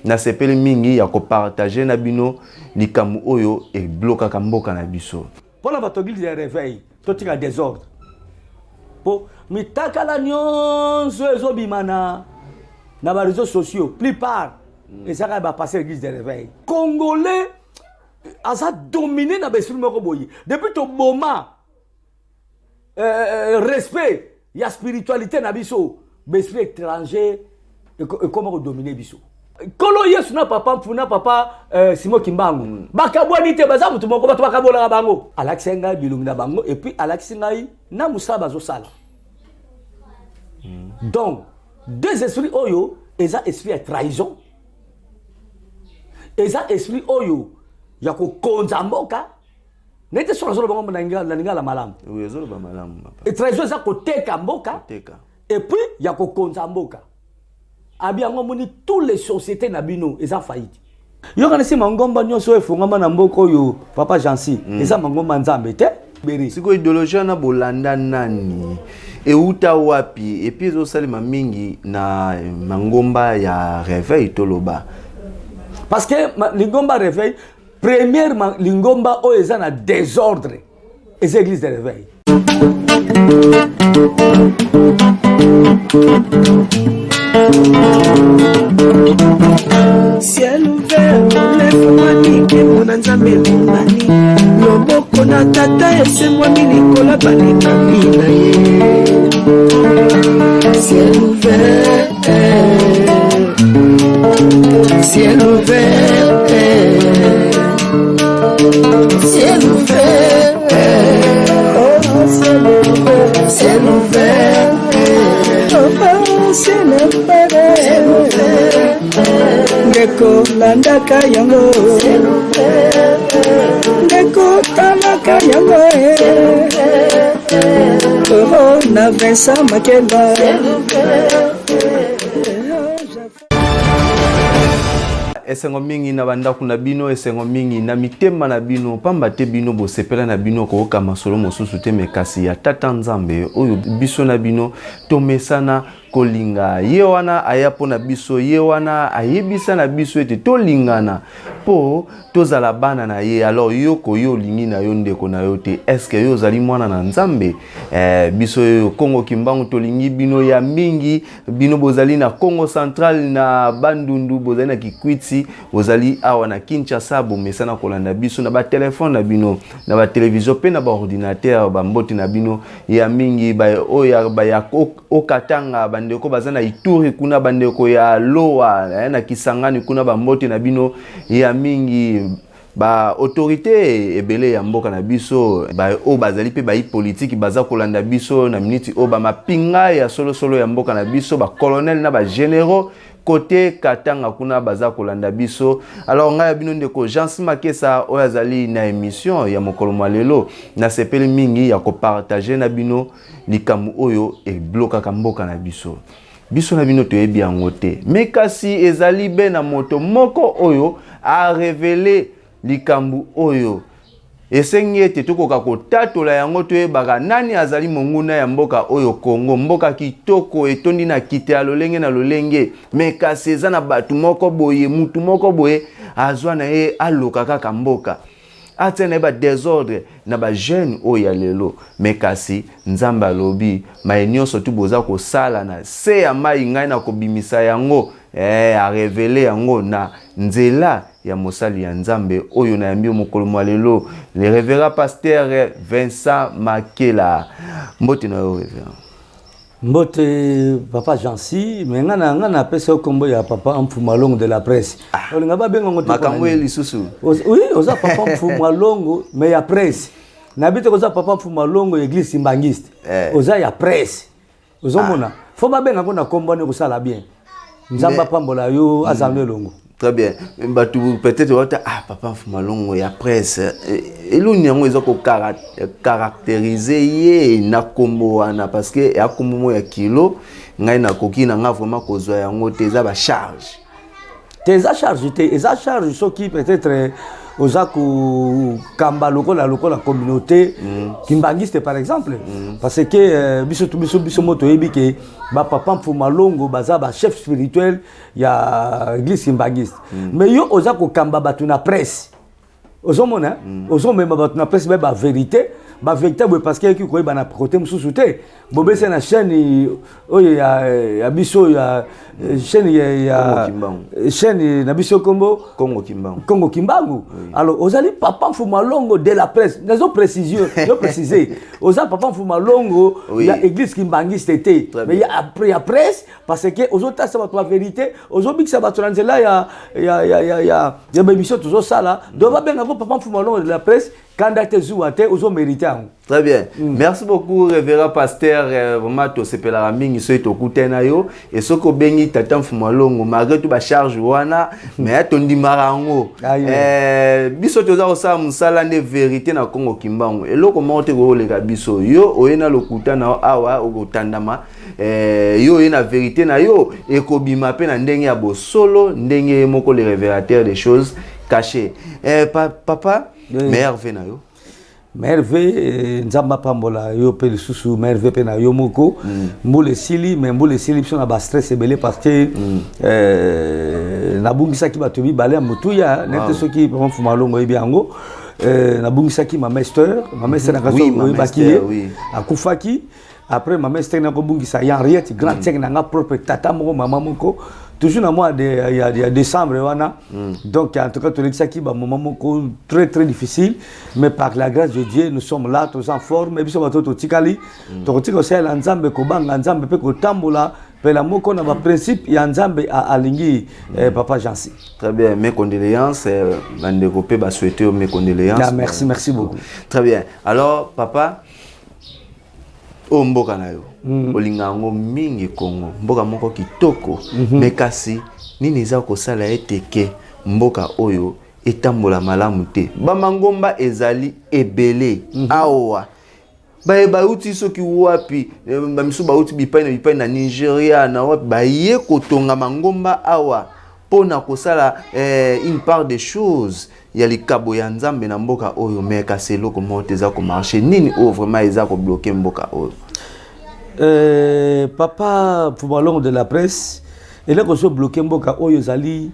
Nasepeli mingi ya kopartage na bino likambo oyo eblokaka mboka na biso. Mpo na bato église ya réveil, totika désordre mpo mitakala nyonso ezobima na baréseaux sociaux, plupart ezalaka ya bapasteur église de réveil. Congolais aza dominé na baesprit moko boye depuis toboma respect ya spiritualité na biso. Baesprit étranger ekoma kodomine biso. Nkolo Yesu na papa Mfu na papa Simon Kimbangu bakabwani te, baza motu moko. Bato bakabolaka bango. Alakisi ngai bilongi na bango et puis alakisi ngai na mosala bazosala. Donc deux esprits oyo eza esprit ya trahison, eza esprit oyo ya kokonza mboka. Neti soki nazoloba ngo na lingala malamu. Oui, ozoloba malamu. Trahison eza koteka mboka et puis ya kokonza mboka. Abi yango omoni, tous les sociétés na bino eza faillite. Yokanisi mangomba nyonso oyo efungama na mboka oyo, papa Jansi, eza mangomba Nzambe te. Sikoyo idéologie wana bolanda nani, euta wapi? Et puis ezosalema mingi na mangomba ya réveil, toloba. Parce que lingomba réveil, première lingomba oyo eza na désordre eza église de réveil. Ciel ouvert efungwami, nkembo na Nzambe emonani, loboko na Tata esengwami likolo balekami na ye. Ciel ouvert, ciel ouvert, ciel ouvert, oh, ciel ouvert, ciel ouvert, oh, ciel ouvert, ciel ouvert. Ndeko, landaka yango, ndeko, talaka yango. Oh, na Vincent Makela. Esengo mingi na bandako na bino, esengo mingi na mitema na bino, pamba te bino bosepela na bino koyoka masolo mosusu te, me kasi ya Tata Nzambe oyo biso na bino tomesana kolinga. Ye wana aya mpo na biso, ye wana ayebisa na biso ete tolingana mpo tozala bana na ye. Alors yo koyo olingi na yo ndeko na yo te, est-ce yo ozali mwana na Nzambe? Biso oyo Kongo Kimbangu tolingi bino ya mingi. Bino bozali na Congo Central, na Bandundu, bozali na Kikwiti, bozali awa na Kinshasa, bomesana kolanda biso na batelefone na bino, na batelevizio mpe na baordinateur. Bambote na bino ya mingi. Oyo ya Okatanga, bandeko baza na Ituri kuna, bandeko ya Loa na Kisangani kuna, bambote na bino ya mingi. Baautorité ebele ya mboka na biso, oyo bazali mpe bayi politiki, baza kolanda biso na miniti oyo. Bamapinga ya solosolo ya mboka na biso, bacolonel na bagénéraux côté Katanga kuna, baza kolanda biso. Alors ngai ya bino ndeko Jansi Makesa oyo azali na émission ya mokolo mwa lelo, nasepeli mingi ya kopartage na bino likambo oyo eblokaka mboka na biso. Biso na bino toyebi yango te, me kasi ezali be na moto moko oyo arévéler likambo oyo esengi ete tokoka kotatola yango, toyebaka nani azali monguna ya mboka oyo Kongo. Mboka kitoko etondi na kite ya lolenge na lolenge, me kasi eza na bato moko boye, mutu moko boye azwa na ye aloka kaka mboka, atia na ye badésordre na bajeune oyo ya lelo. Me kasi Nzambe alobi maye nyonso tu boza kosala na se ya mai, ngai na kobimisa yango. Arévéler yango na nzela ya mosali ya Nzambe oyo nayambi mokolo mwa lelo, le révérend pasteur Vincent Makela. Mbote na yo, révérend. Mbote, papa Jansi. Me nga na nga napesa yo nkombo ya papa Mfuma Longo de la presse. Olinga babenga ngo te? Makambo ye lisusu. Oui, oza papa Mfuma Longo, mais ya presse. Nayebi te koza papa Mfuma Longo ya église kimbangiste. Oza ya presse, ozomona. Faut babenga ngo na nkombo wana, ekosala bien. Nzambe apambola yo, azala no elongo. Très bien. Bato peut-être wata ah, papa Mfuma Longo ya presse, eloni yango eza kocaractérise ye na nkombo wana, parce que eya nkombo moko ya kilo. Ngai nakoki na nga vraiment kozwa yango te, eza bacharge. Te, eza charge te, eza charge soki peut-être Oza kokamba lokola communauté kimbangiste par exemple, parce que biso mo toyebi ke bapapa Mfuma Longo baza bachef spirituel ya église kimbangiste, mais yo oza kokamba bato na presse. Ozomona, ozomema bato na presse, baye bavérité, bavérité boye, parce que eyeki koyeba na côté mosusu te. Bobesi na chaîne oyo ya biso, ya chaîne ya chaîne na biso, kombo Congo Kimbangu. Congo Kimbangu. Alors ozali papa Mfuma Longo de la presse. Nazo précision, yo préciser, oza papa Mfuma Longo ya église kimbangiste te, mais ya presse, parce que ozotasa bato ba vérité, ozobikisa bato na nzela ya baémission tozosala. Donc babengako papa Mfuma Longo de la presse. Kanda te, zuwa te, ozomérite yango. Très bien. Merci beaucoup, révérend pasteur. Vraiment, tosepelaka mingi soki tokutani na yo e soki obengi tata Mfuma Longo, malgré tout bacharge wana, mais tondimaka yango. Biso toza kosala mosala nde vérité na Kongo Kimbangu. Eloko moko te kokoleka biso. Yo oye na lokuta na yo awa, okotandama. Yo oye na vérité na yo, ekobima mpe na ndenge ya bosolo, ndenge ye moko le révélateur des choses cachées. Papa, oui. Merveille na yo. Merveille, Nzambe apambola yo mpe lisusu. Merveille mpe na yo moko. Mbula esili, mais mbula esili, biso na bastress ebele, parce que nabungisaki bato mibale ya motuya. Nete soki papa Mfuma Longo oyebi yango, nabungisaki mama Ester. Mama Ester na kasi oyebaki ye, akufaki. Après mama Ester, nakobungisa ya Henriette, grand sœur na nga propre, tata moko mama moko, toujours na mois ya décembre wana. Donc en tout cas tolekisaki bamoment moko très très difficile, mais par la grâce de Dieu nous sommes là, toza en forme. Biso bato totikali, tokotika kosalela Nzambe, kobanga Nzambe mpe kotambola mpela moko na baprincipe ya Nzambe alingi. Papa Jansi. Très bien, mes condoléances. Bandeko mpe basouhaite mes condoléances. Ah, merci, merci beaucoup. Très bien. Alors papa, oyo mboka na yo, olinga yango mingi, Kongo, mboka moko kitoko, mais kasi nini eza kosala ete ke mboka oyo etambola malamu te? Bamangomba ezali ebele awa. Baye bauti soki wapi, bamisu bauti bipai na bipai, na Nigeria, na wapi, baye kotonga mangomba awa mpona kosala une part des choses ya likabo ya Nzambe na mboka oyo, mais kasi eloko moko te eza komarcher. Nini oyo vraiment eza kobloquer mboka oyo? Papa Fumalongo de la presse, eloko ozobloquer mboka oyo ezali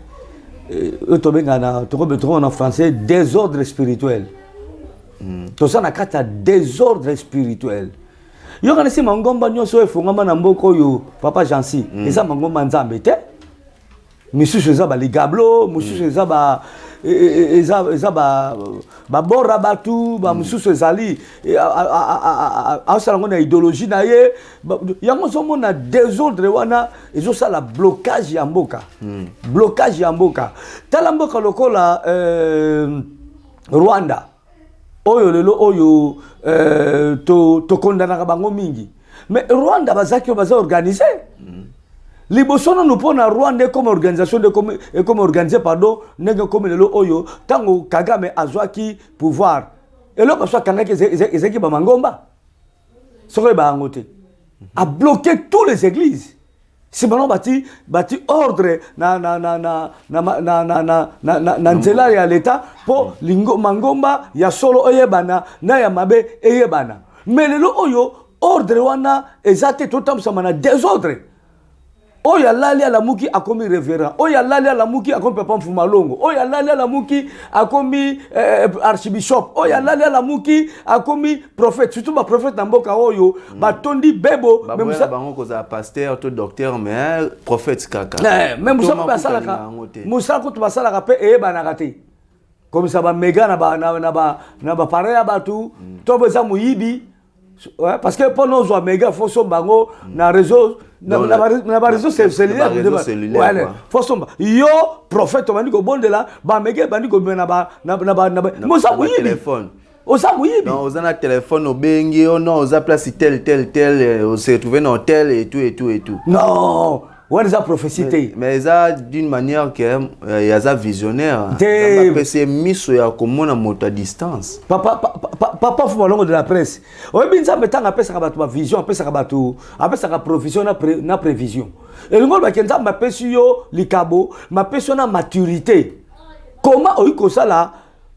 oyo tobengaka na tokobenga na français désordre spirituel. Toza na kati ya désordre spirituel. Yokana si mangomba nyonso oyo efungama na mboka oyo, papa Jansi, eza mangomba Nzambe te. Misusu eza baligablo, mosusu eza ba eza ba babora bato, bamosusu ezali aosala yango na idéologie na ye. Yango ozomona désordre wana ezosala blocage ya mboka, blocage ya mboka. Tala mboka lokola Rwanda oyo lelo oyo tokondanaka bango mingi, mais Rwanda bazalaki oyo baza organisé liboso nanu. Mpo na Rwanda ekoma organisation nde ekoma organisé, pardon, ndenge ekomi lelo oyo, ntango Kagame azwaki pouvoir, eloko so akangaki ezalaki bamangomba. Soki oyeba yango te, abloqué tous les églises. Nsima nango bati ordre na nzela ya leta mpo mangomba ya solo eyebana na ya mabe eyebana. Mais lelo oyo ordre wana eza te, totambusama na désordre. Oyo alali alamuki akomi révérend, oyo alali alamuki akomi papa Mfuma Longo, oyo alali alamuki akomi archibishop, oyo alali alamuki akomi prophète. Surtout baprophète na mboka oyo batondi bebo. Mais bango kozala pasteur to docteur, mais prophète kaka. Mais mosala basalaka, mosala kutu basalaka mpe eyebanaka te. Komisa bamega na bapareil ya bato to bo eza moyibi. Ouais, parce que mpo nozwa mega, faut somba yango na réseau, na baréseau cellulaire, faut somba. Yo prophète obandi kobondela, bamega ebandi kobima na oza moyibi, oza moyibi. Oza na téléphone, obengi yo, non, oza place tel tel tel, ose retrouve na hôtel et tout et tout et tout. Non, wana eza prophétie te. Mais eza d'une manière ke aza visionnaire, apesi ye miso ya komona moto à distance. Papa, papa Fumalongo de la presse, oyebi Nzambe ntango apesaka bato bavision, apesaka bato, apesaka provision na prévision. Elingi olobaki Nzambe apesi yo likabo, mapesi yo na maturité. Comment oyi kosala?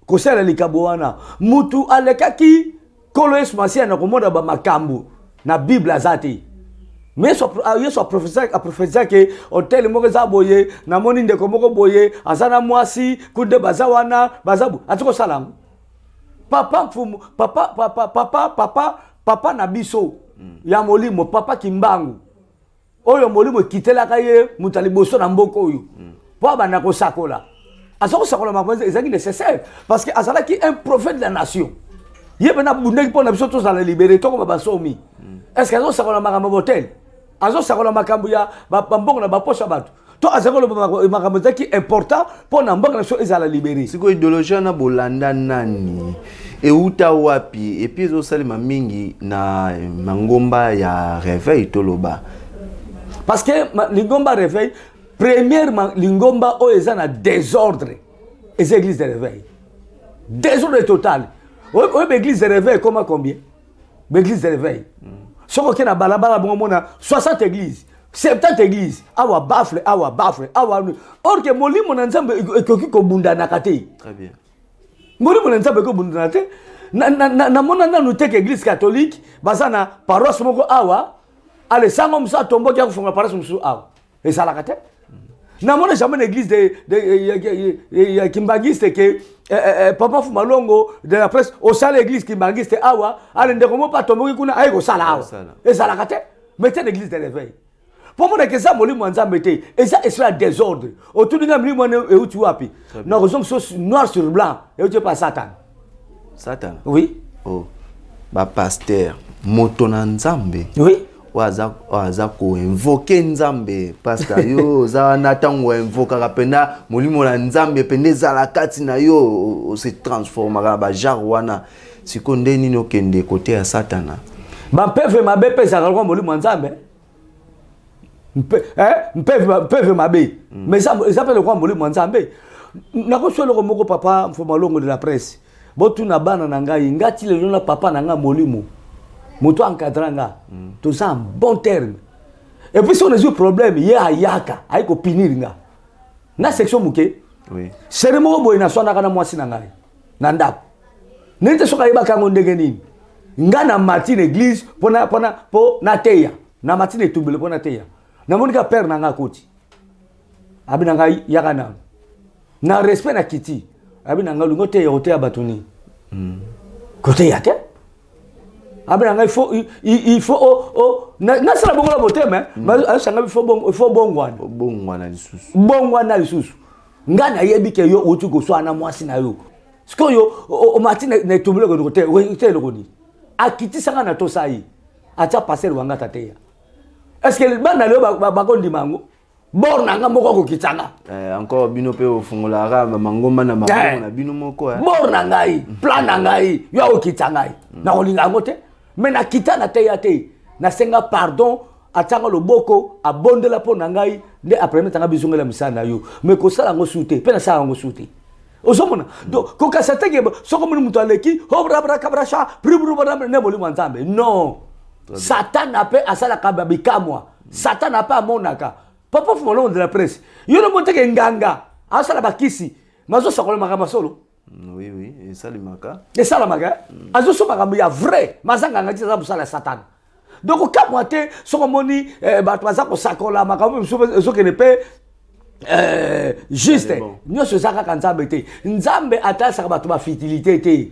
Kosala likambo wana, mutu alekaki Nkolo Yesu Masiya na komona bamakambo na Bible aza te. Mais Yesu aprofetisa ke hotel moko eza boye, namoni ndeko moko boye aza na mwasi kunde baza wana baza bo, ati kosala yango. Papa mfumu, papa papa papa papa papa na biso ya molimo, papa Kimbangu oyo molimo ekitelaka ye moto ya liboso na mboka oyo mpo abanda kosakola. Aza kosakola makambo ezalaki nécessaire parce que azalaki un prophète de la nation. Ye mpe nabundaki mpo na biso tozala libéré, tokoma basomi. Est ce que azosakola makambo ya botel, azosakola makambo ya bambongo na bapoche ya bato, to azali koloba makambo ezalaki important mpo na mboka na biso ezala libéré? Sikoyo idéologie wana bolanda nani, euta wapi? Et puis ezosalema mingi na mangomba ya réveil, toloba. Parce que lingomba réveil, premièrement, lingomba oyo eza na désordre eza église de réveil, désordre total. Oyo baéglise de réveil ekoma combien? Baéglise de réveil, soki oke na balabala bongo, omona 60 église, 70 église, awa baffle, awa baffle, awa. Or que molimo na Nzambe ekoki kobundanaka te. Très bien. Molimo na Nzambe ekoki kobundana te. Namona nanu te ke église catholique baza na paroisse moko awa, ale sango mosusu atomboki, akofonga paroisse mosusu awa. Ezalaka te. Namona jamais na église de ya kimbangiste ke papa Fumalongo de la presse osala église kimbangiste awa, ale ndeko moko atomboki kuna, aye kosala awa. Ezalaka te. Mais te, na église de réveil, mpo monaka eza molimo ya Nzambe te, eza esprit ya désordre. Otuni nga, milimo wana euti wapi? Nakozongisa noir sur blanc, euti epa Satan. Satan? Oui. Oh. Bapasteur, moto na Nzambe oyo aza koinvoquer Nzambe, pasteur, yo oza wana, ntango oinvokaka mpenza molimo na Nzambe mpenza ezala kati na yo, ose transformaka na bagenre wana. Sikoyo nde nini okende kote ya Satana? Bampeve mabe mpe ezalaka lokwa molimo ya Nzambe. Mpeve mabe, mais eza mpe lokwa molimo ya Nzambe. Nakoswa eloko moko, papa Mfomalongo de la presse, botuna bana na ngai. Nga ti lelo na papa na ngai molimo, moto encadra nga, toza en bon terme. Et puis soki nazwi problème, ye ayaka, ayi kopunir nga na section moke. Seri moko boye, naswanaka na mwasi na ngai na ndako. Ndenge te soki ayebaka yango ndenge nini, nga na mati na église mpona mpo nateya, na mati na etumbelo mpo nateya, namoni ka père na ngai akoti, abi na ngai: "Yaka nano." Na respect na kiti, abi na ngai: "Olingi oteya, oteya bato nini? Koteya te." Abi na ngai: "Il faut nasala bongo na motema." Ayosanga: "Il faut bongwana." Bongwana lisusu. Bongwana lisusu. Ngai nayebi ke yo outi koswana na mwasi na yo, sikoyo omati na etumbelo, kote te eloko nini. Akitisanga na tosa ye, atia pasteur wanga tateya. Est ce que bana lelo bakondima yango? Bor na nga moko akokitanga. Encore bino mpe ofungolaka mangomba na mabongo na bino moko. Bor na ngai, plan na ngai, yo akokita ngai, nakolinga yango te. Mais nakita, nateya te, nasenga pardon, atianga loboko, abondela mpo na ngai, nde apermettre nga bizongela misala na yo. Mais kosala yango su te, mpe nasala yango su te. Ozomona, donc kokasa teke soki omoni moto aleki obrabrakabrasha ne molimo ya Nzambe, non. Satana mpe asalaka babikamwa, Satana mpe amonaka. Papa Fumalongo de la presse, yo nomoni teke nganga asala bakisi, mazosakola makambo solo? Oui, esalemaka. Esalamaka, azoso makambo ya vrai, mazanganga ti aza mosala ya Satana. Donc okamwa te soki omoni bato baza kosakola makambo mosusu ezokende mpe juste. Nyonso eza kaka Nzambe te. Nzambe atalisaka bato bafutilité te.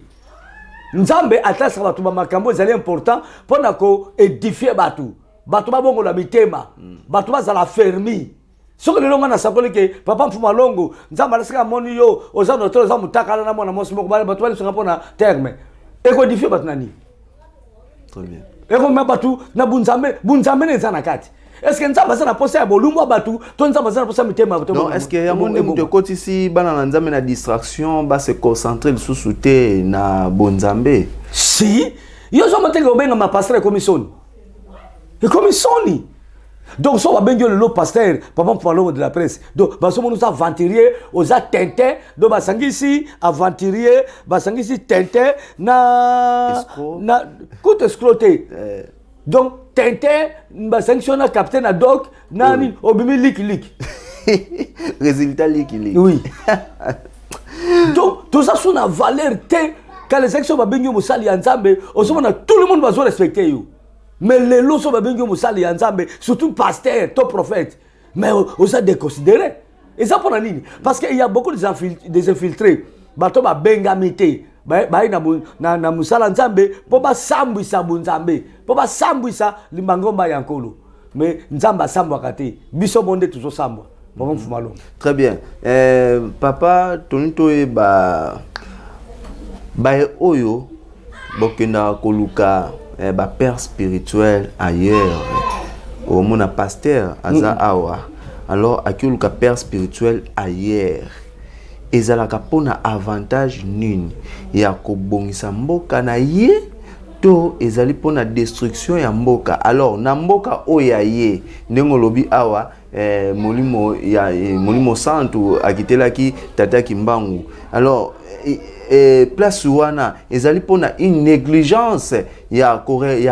Nzambe atalisaka bato bamakambo ezali important mpona koédifier bato, bato babongola mitema, bato bazala fermi. Soki lelo ngai nasakoli ke papa Mfuma Longo, Nzambe alasika, amoni yo oza noto, oza motakala na mwana mwasi moko, bato balisonga mpona terme, ekoédifier bato na nini? Ekomema bato na bunzambe. Bunzambe na eza na kati. Est ce que Nzambe aza na posa ya bolumbu ya bato, to Nzambe aza na posa ya mitema? Non, est ce que yango nde moto ekotisi bana na Nzambe na distraction, base concentrer lisusu te na bonzambe? Si yo ozoma teke obengama pasteur, ekomi soni, ekomi soni. Donc so babengi yo lelo pasteur papa Mpalongo de la presse, donc bazomona oza aventurier, oza tintin. Donc basangisi aventurier, basangisi tintin na kutu escroc te. Donc tintin, basangisi yo na capitaine na doc na nini, obimi likiliki. Résultat likiliki. Oui, donc Toza so na valeur te. Kala ezalaki so babengi yo mosali ya Nzambe, ozomona tout le monde bazo respecte yo. Mais lelo so babengi yo mosali ya Nzambe, surtout pasteur to prophète, mais oza déconsidéré. Eza mpona nini? Parce que il y a beaucoup des infiltrés, bato babengami te, baye na mosala Nzambe mpo basambwisa bonzambe, mpo basambwisa limbangomba ya Nkolo. Mais Nzambe asambwaka te, biso bo nde tozosambwa, papa Mfumalo. Très bien. Papa, toni toyeba baye oyo bokendaka koluka bapère spirituel ailleurs. Omona pasteur aza awa, alors aki oluka père spirituel ailleurs, ezalaka mpona avantage nini? Ya kobongisa mboka na ye to ezali mpona destruction ya mboka? Alors na mboka oyo ya ye, ndenge olobi awa, molimo ya molimo santu akitelaki tata Kimbangu, alors place wana ezali mpona une négligence ya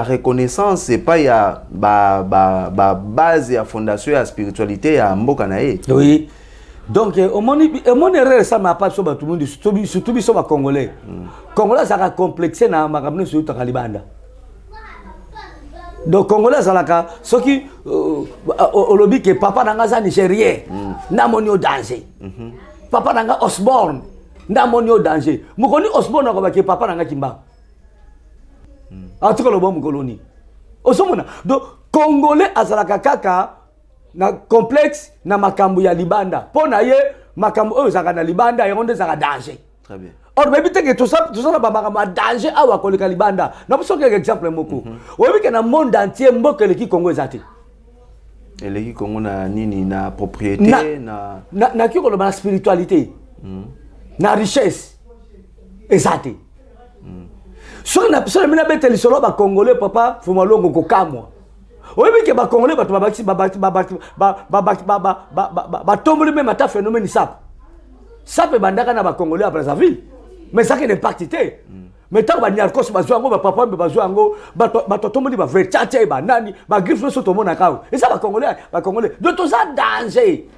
reconnaissance epai ya ba base ya fondation ya spiritualité ya mboka na ye. Oui, donc omoni erreur esalama pa biso bato mingi, surtout biso bacongolais. Congolais azalaka complexe na makambo nyonso eutaka libanda. Donc congolais azalaka, soki olobi ke papa na nga aza nigérien, namoni yo danger. Papa na nga Osborne, ndamoni yo danger. Mokoni Osborne akobaki papa na nga Kimbangu, atika loba mokoloni. Ozomona, donc congolais azalaka kaka na complexe na makambo ya libanda. Mpo na ye, makambo oyo ezalaka na libanda, yango nde ezalaka danger. Très bien. Or bayebi te ke toza na bamakambo ya danger awa koleka libanda. Na biso kaka exemple moko, oyebi ke na monde entier, mboka eleki Congo eza te. Eleki Congo na nini? Na propriété? Na Naki koloba na spiritualité, na richesse eza te. Soki na soki na beta lisolo bacongolais, papa Fumalongo, kokamwa. Oyebi ke bacongolais bato babakisi batomboli même ata phénomène sape. Sape ebandaka na bacongolais ya Brazzaville, mais ezalaki na impact te. Mais ntango baniarkos bazwa yango, bapapa mpe bazwa yango, bato atomboli bavrai tchatcha ye, banani, bagriffe nyonso tomonaka awa, eza bacongolais. Bacongolais donc toza danger,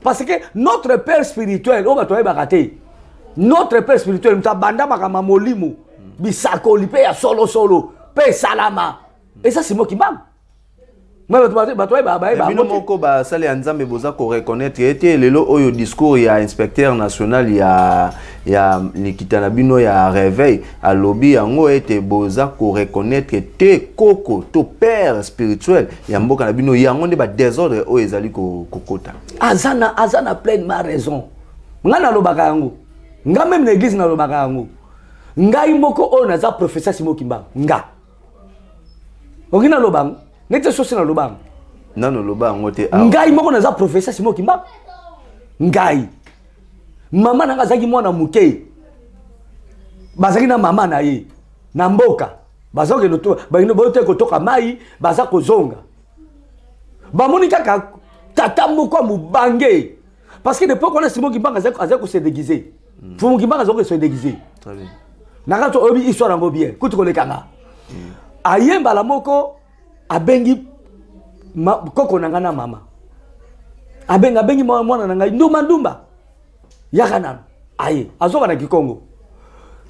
parce que notre père spirituel oyo bato bayebaka te, notre père spirituel, moto abanda makambo ya molimo, bisakoli mpe ya solosolo mpe esalama, eza Simo Kimbangu. Bato bayeba. Bino moko basali ya Nzambe boza koreconnaître ete lelo oyo discours ya inspecteur national ya likita na bino ya réveil alobi yango ete boza koreconnaître te koko to père spirituel ya mboka na bino, yango nde badésordre oyo ezali kokota. Aza na pleinement raison. Ngai nalobaka yango, nga même na église nalobaka yango. Ngai moko oyo naza professeur Simo Kimbangu, nga oki naloba yango neti sosi naloba yango. Nano oloba yango te. Ngai moko naza professeur Simo Kimbangu. Ngai, mama na nga azalaki mwana moke, bazalaki na mama na ye na mboka, baza kokende bote kotoka mai, baza kozonga, bamoni kaka tata moko ya mobange, parce que l'époque wana Simo Kimbangu azali kose déguiser. Fumu Kimbangu azali kose déguiser. Naka to oyebi histoire yango bien kutu kolekanga. Aye mbala moko, abengi koko na ngai na mama, abengi abengi mwana na ngai, "Ndumba, ndumba, yaka nano." Aye, azoka na Kikongo.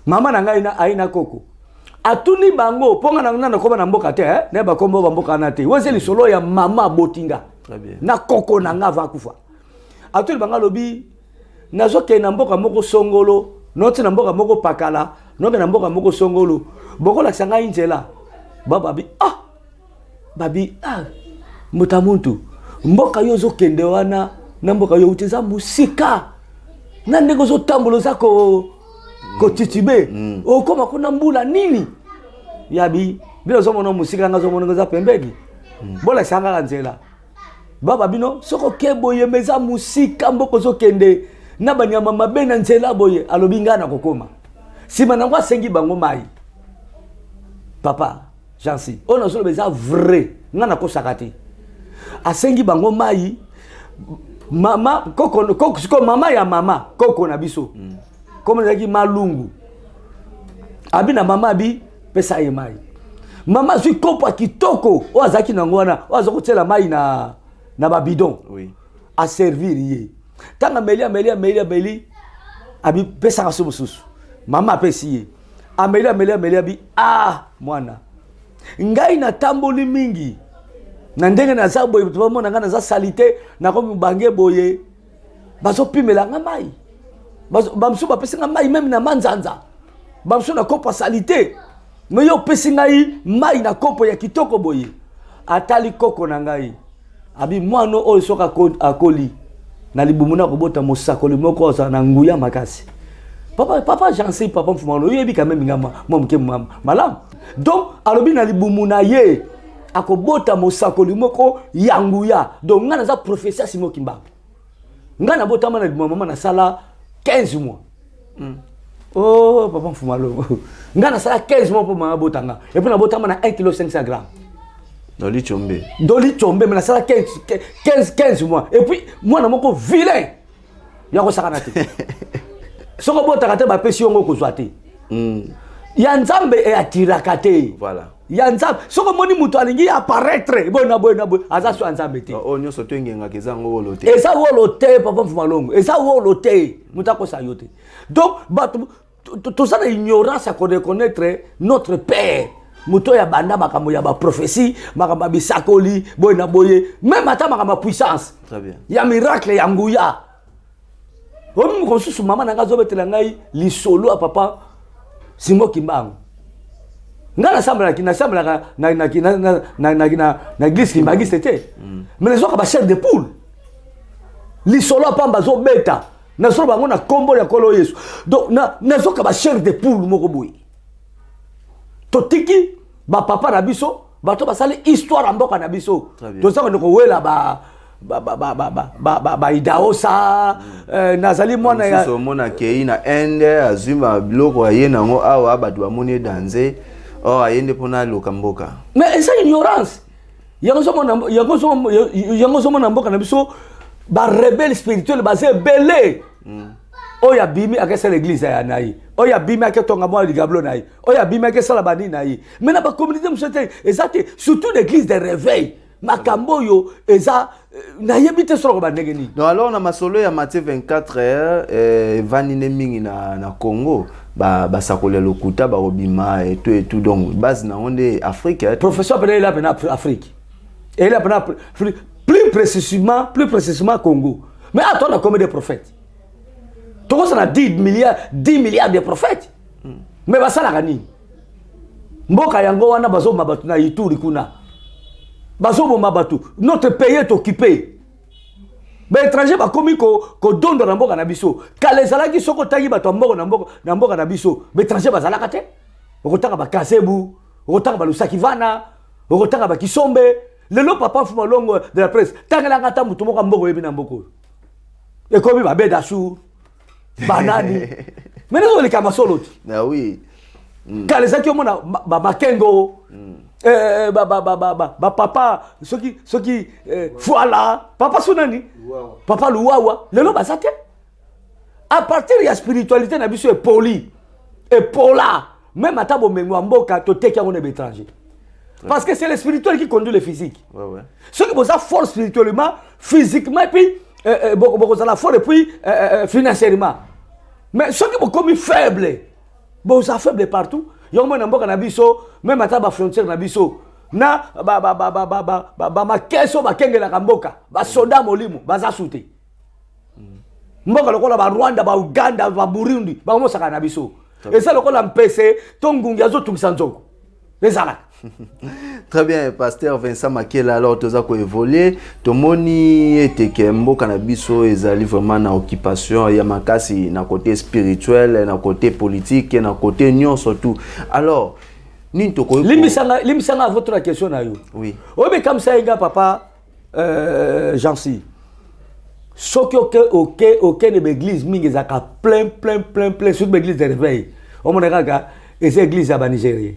Mama na ngai aye na koko, atuni bango mpo nga na nakoma na mboka te, eh? Naye bakombo bamboka wana te. Oyo eza lisolo ya mama abotinga na koko na nga ava akufa. Atuni bango, alobi: "Nazokende na mboka moko songolo, noti na mboka moko pakala, noke na mboka moko songolo, bokolakisa ngai nzela?" Babi: "Ah." Babi: "Ah, moto ya muntu, mboka yo ozokende wana na mboka yo uti eza mosika. Na ndenge ozotambola, oza kotitube, okóma kuna mbula nini?" Yabi: "Bino ozomona mosika, nga ozomona eza pembeni. Bolakisa kaka nzela." Baba: "Bino soki oke boye, mais eza mosika, mboka ozokende na banyama mabe na nzela boye." Alobi: "Ngai na kokóma." Nsima nango asengi bango mai. Papa Jansi, oyo nazoloba eza vrai, ngai nakosaka te. Asengi bango mai. Mama koko, koko, sikoyo mama ya mama koko na biso, komo ezalaki Malungu, abi na mama, abi: "Pesa ye mai." Mama azwi kopo ya kitoko oyo azalaki nango wana, oyo aza kotiela mai na babidon. Aservir ye. Ntango ameli, ameli, ameli, ameli. Abi pesaka so mosusu. Mama apesi ye. Ameli, ameli, ameli, abi ah mwana. Ngai natamboli mingi. Na ndenge naza boye, bato bamona ngai naza salite, nakomi mobange boye. Bazopimela nga mai. Bamosusu bapesi nga mai meme na manzanza. Bamosusu na kopo ya salite. Me yo opesi ngai mai na kopo ya kitoko boye. Atali koko na ngai. Abi mwana oyo soki akoli na libumu na kobota mosakoli moko azala na nguya makasi. Papa, papa Jansi, papa Mfumalo, oyebi quand même nga mwa moke malamu. Donc alobi na libumu na ye akobota mosakoli moko ya nguya. Donc nga naza professeur Simon Kimbangu. Nga nabotama na libumu ya mama nasala 15 mois. Oh papa Mfumalo. Nga nasala 15 mois po mama bota nga. Et puis nabotama na 1 kilo 500 grammes. Doli Tchombe. Doli Tchombe, mais nasala 15 mois. Et puis mwana moko vilain. Ya kosakana te. Soko botaka te bapesi yongo kozwa te. Ya Nzambe e attiraka te. Voilà. Ya Nzambe, soko moni moto alingi apparaître boye na boye na boye, aza so ya Nzambe te. Oyo nyonso to engengaka eza yango wolo te. Eza wolo te papa Mfumalongo, eza wolo te. Moto akosa yo te. Donc bato toza na ignorance ya koreconnaître notre père. Moto ya banda makambo ya ba prophétie, makambo ya bisakoli, boye na boye, même ata makambo ya puissance. Très bien. Ya miracle ya nguya. Omi mosusu mama na nga azobetela ngai lisolo ya papa Simon Kimbangu. Nga nasambelaki, nasambelaka na, na, na, na, na, na, na, na église kimbangiste te. Mais nazwaka ba chair de poule. Lisolo ya pamba azobeta. Nazoloba bango na kombo ya Nkolo Yesu. Donc nazoka ba chair de poule moko boye. Totiki ba papa na biso, bato basali histoire ya mboka na biso. Très bien. Toza kende kowela ba ba ba ba ba ba ba ba ba Idaosa, nazali mwana ya Mosusu omona akei na Inde, azwi ba biloko aye nango awa, bato bamoni ye danze. Or aye nde mpona aloka mboka. Mais eza ignorance. Yango ozomona, yango ozomona, yango ozomona mboka na biso ba rebelle spirituel baza ebele. Oyo abimi akesala église ya na ye. Oyo abimi aketonga mwa ligablo na ye. Oyo abimi akesala banini na ye. Mais na ba communauté mosusu te, eza te, surtout l'église de réveil. Makambo oyo eza, nayebi te solo ba ndenge nini. Donc alors na masolo ya Matthieu 24 evandi nde mingi na Congo, basakoli ya lokuta bakobima et tout et tout. Donc base na ngo nde Afrique, hein. Professeur pena ela pena Afrique. Ela pena Afrique. Plus précisément, plus précisément Congo. Mais attends, on a combien de prophètes? Tokosa na 10 milliards, 10 milliards de prophètes. Mais basalaka nini? Mboka yango wana bazoboma bato na Ituri kuna. Bazoboma bato. Notre pays est occupé. Ba étranger bakomi kodonda na mboka na biso. Kala ezalaki soko otangi bato ya mboka na mboka, na mboka na biso. Ba étranger bazalaka te. Okotanga ba Kazebu, okotanga ba Lusaki Vana, okotanga ba Kisombe. Lelo papa Mfuma Longo de la presse, tangelanga ata moto moko ya mboka oyebi na mboka oyo. Ekomi ba Bedasur, banani. Mais nazo leka masolo ti. Ah oui. Kala ezalaki omona ba Makengo, ba, ba, ba, ba, ba, ba papa, soki, soki, Fuala, papa so nani? Luwawa. Papa Luwawa. Lelo baza te. À partir ya spiritualité na biso epoli, epola, même ata bomengo ya mboka toteki yango na ba étranger. Parce que c'est le spirituel qui conduit le physique. Ouais, ouais. Ceux qui sont fort spirituellement, physiquement, et puis, beaucoup, beaucoup sont fort et puis financièrement. Mais ceux qui sont comme faibles, bon, ça faible partout. Yo mona mboka na biso, même ata ba frontière na biso, na ba ba ba ba ba ba ba ba makeso ba kengelaka mboka, ba soda molimo, baza souté. Mboka lokola ba Rwanda, ba Uganda, ba Burundi, ba mosaka na biso. Eza lokola mpese to ngungi azotungisa nzoko. Ezalaka. Très bien, pasteur Vincent Makela, alors toza ko évoluer, tomoni ete ke mboka na biso ezali vraiment na occupation ya makasi na côté spirituel, na côté politique, na côté nyonso tout. Alors, nini tokoki ko- Limbisanga, limbisanga votre question na yo. Oui. Obe comme ça inga papa Jancy. Soki oke, oke, oke ne église mingi ezaka plein, plein, plein, plein, surtout église de réveil. Omona kaka eza église ya ba Nigérien.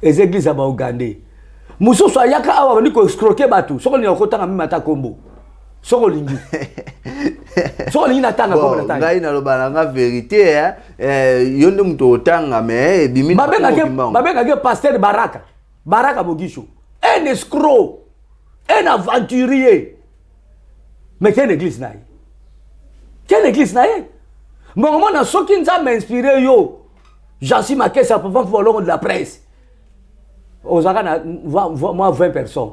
Eza église ya ba Ougandais. Mususu ayaka awa bandi ko escroquer bato. Soko olingi okotanga mimi ata kombo. Soko olingi. Soko olingi natanga kombo Bon, natanga. ngai naloba na nga vérité, hein. Yo nde moto otanga, mais ebimi na Babengaki, kombo kimbangu. babengaki pasteur Baraka. Baraka Mogisho. Un escroc. Un aventurier. Mais quelle église na ye? Quelle église na ye? Mbongo mona soki Nzambe inspiré yo, Jansi Makesa, papa Mfolongo de la presse, ozalaka na mwa 20 personnes.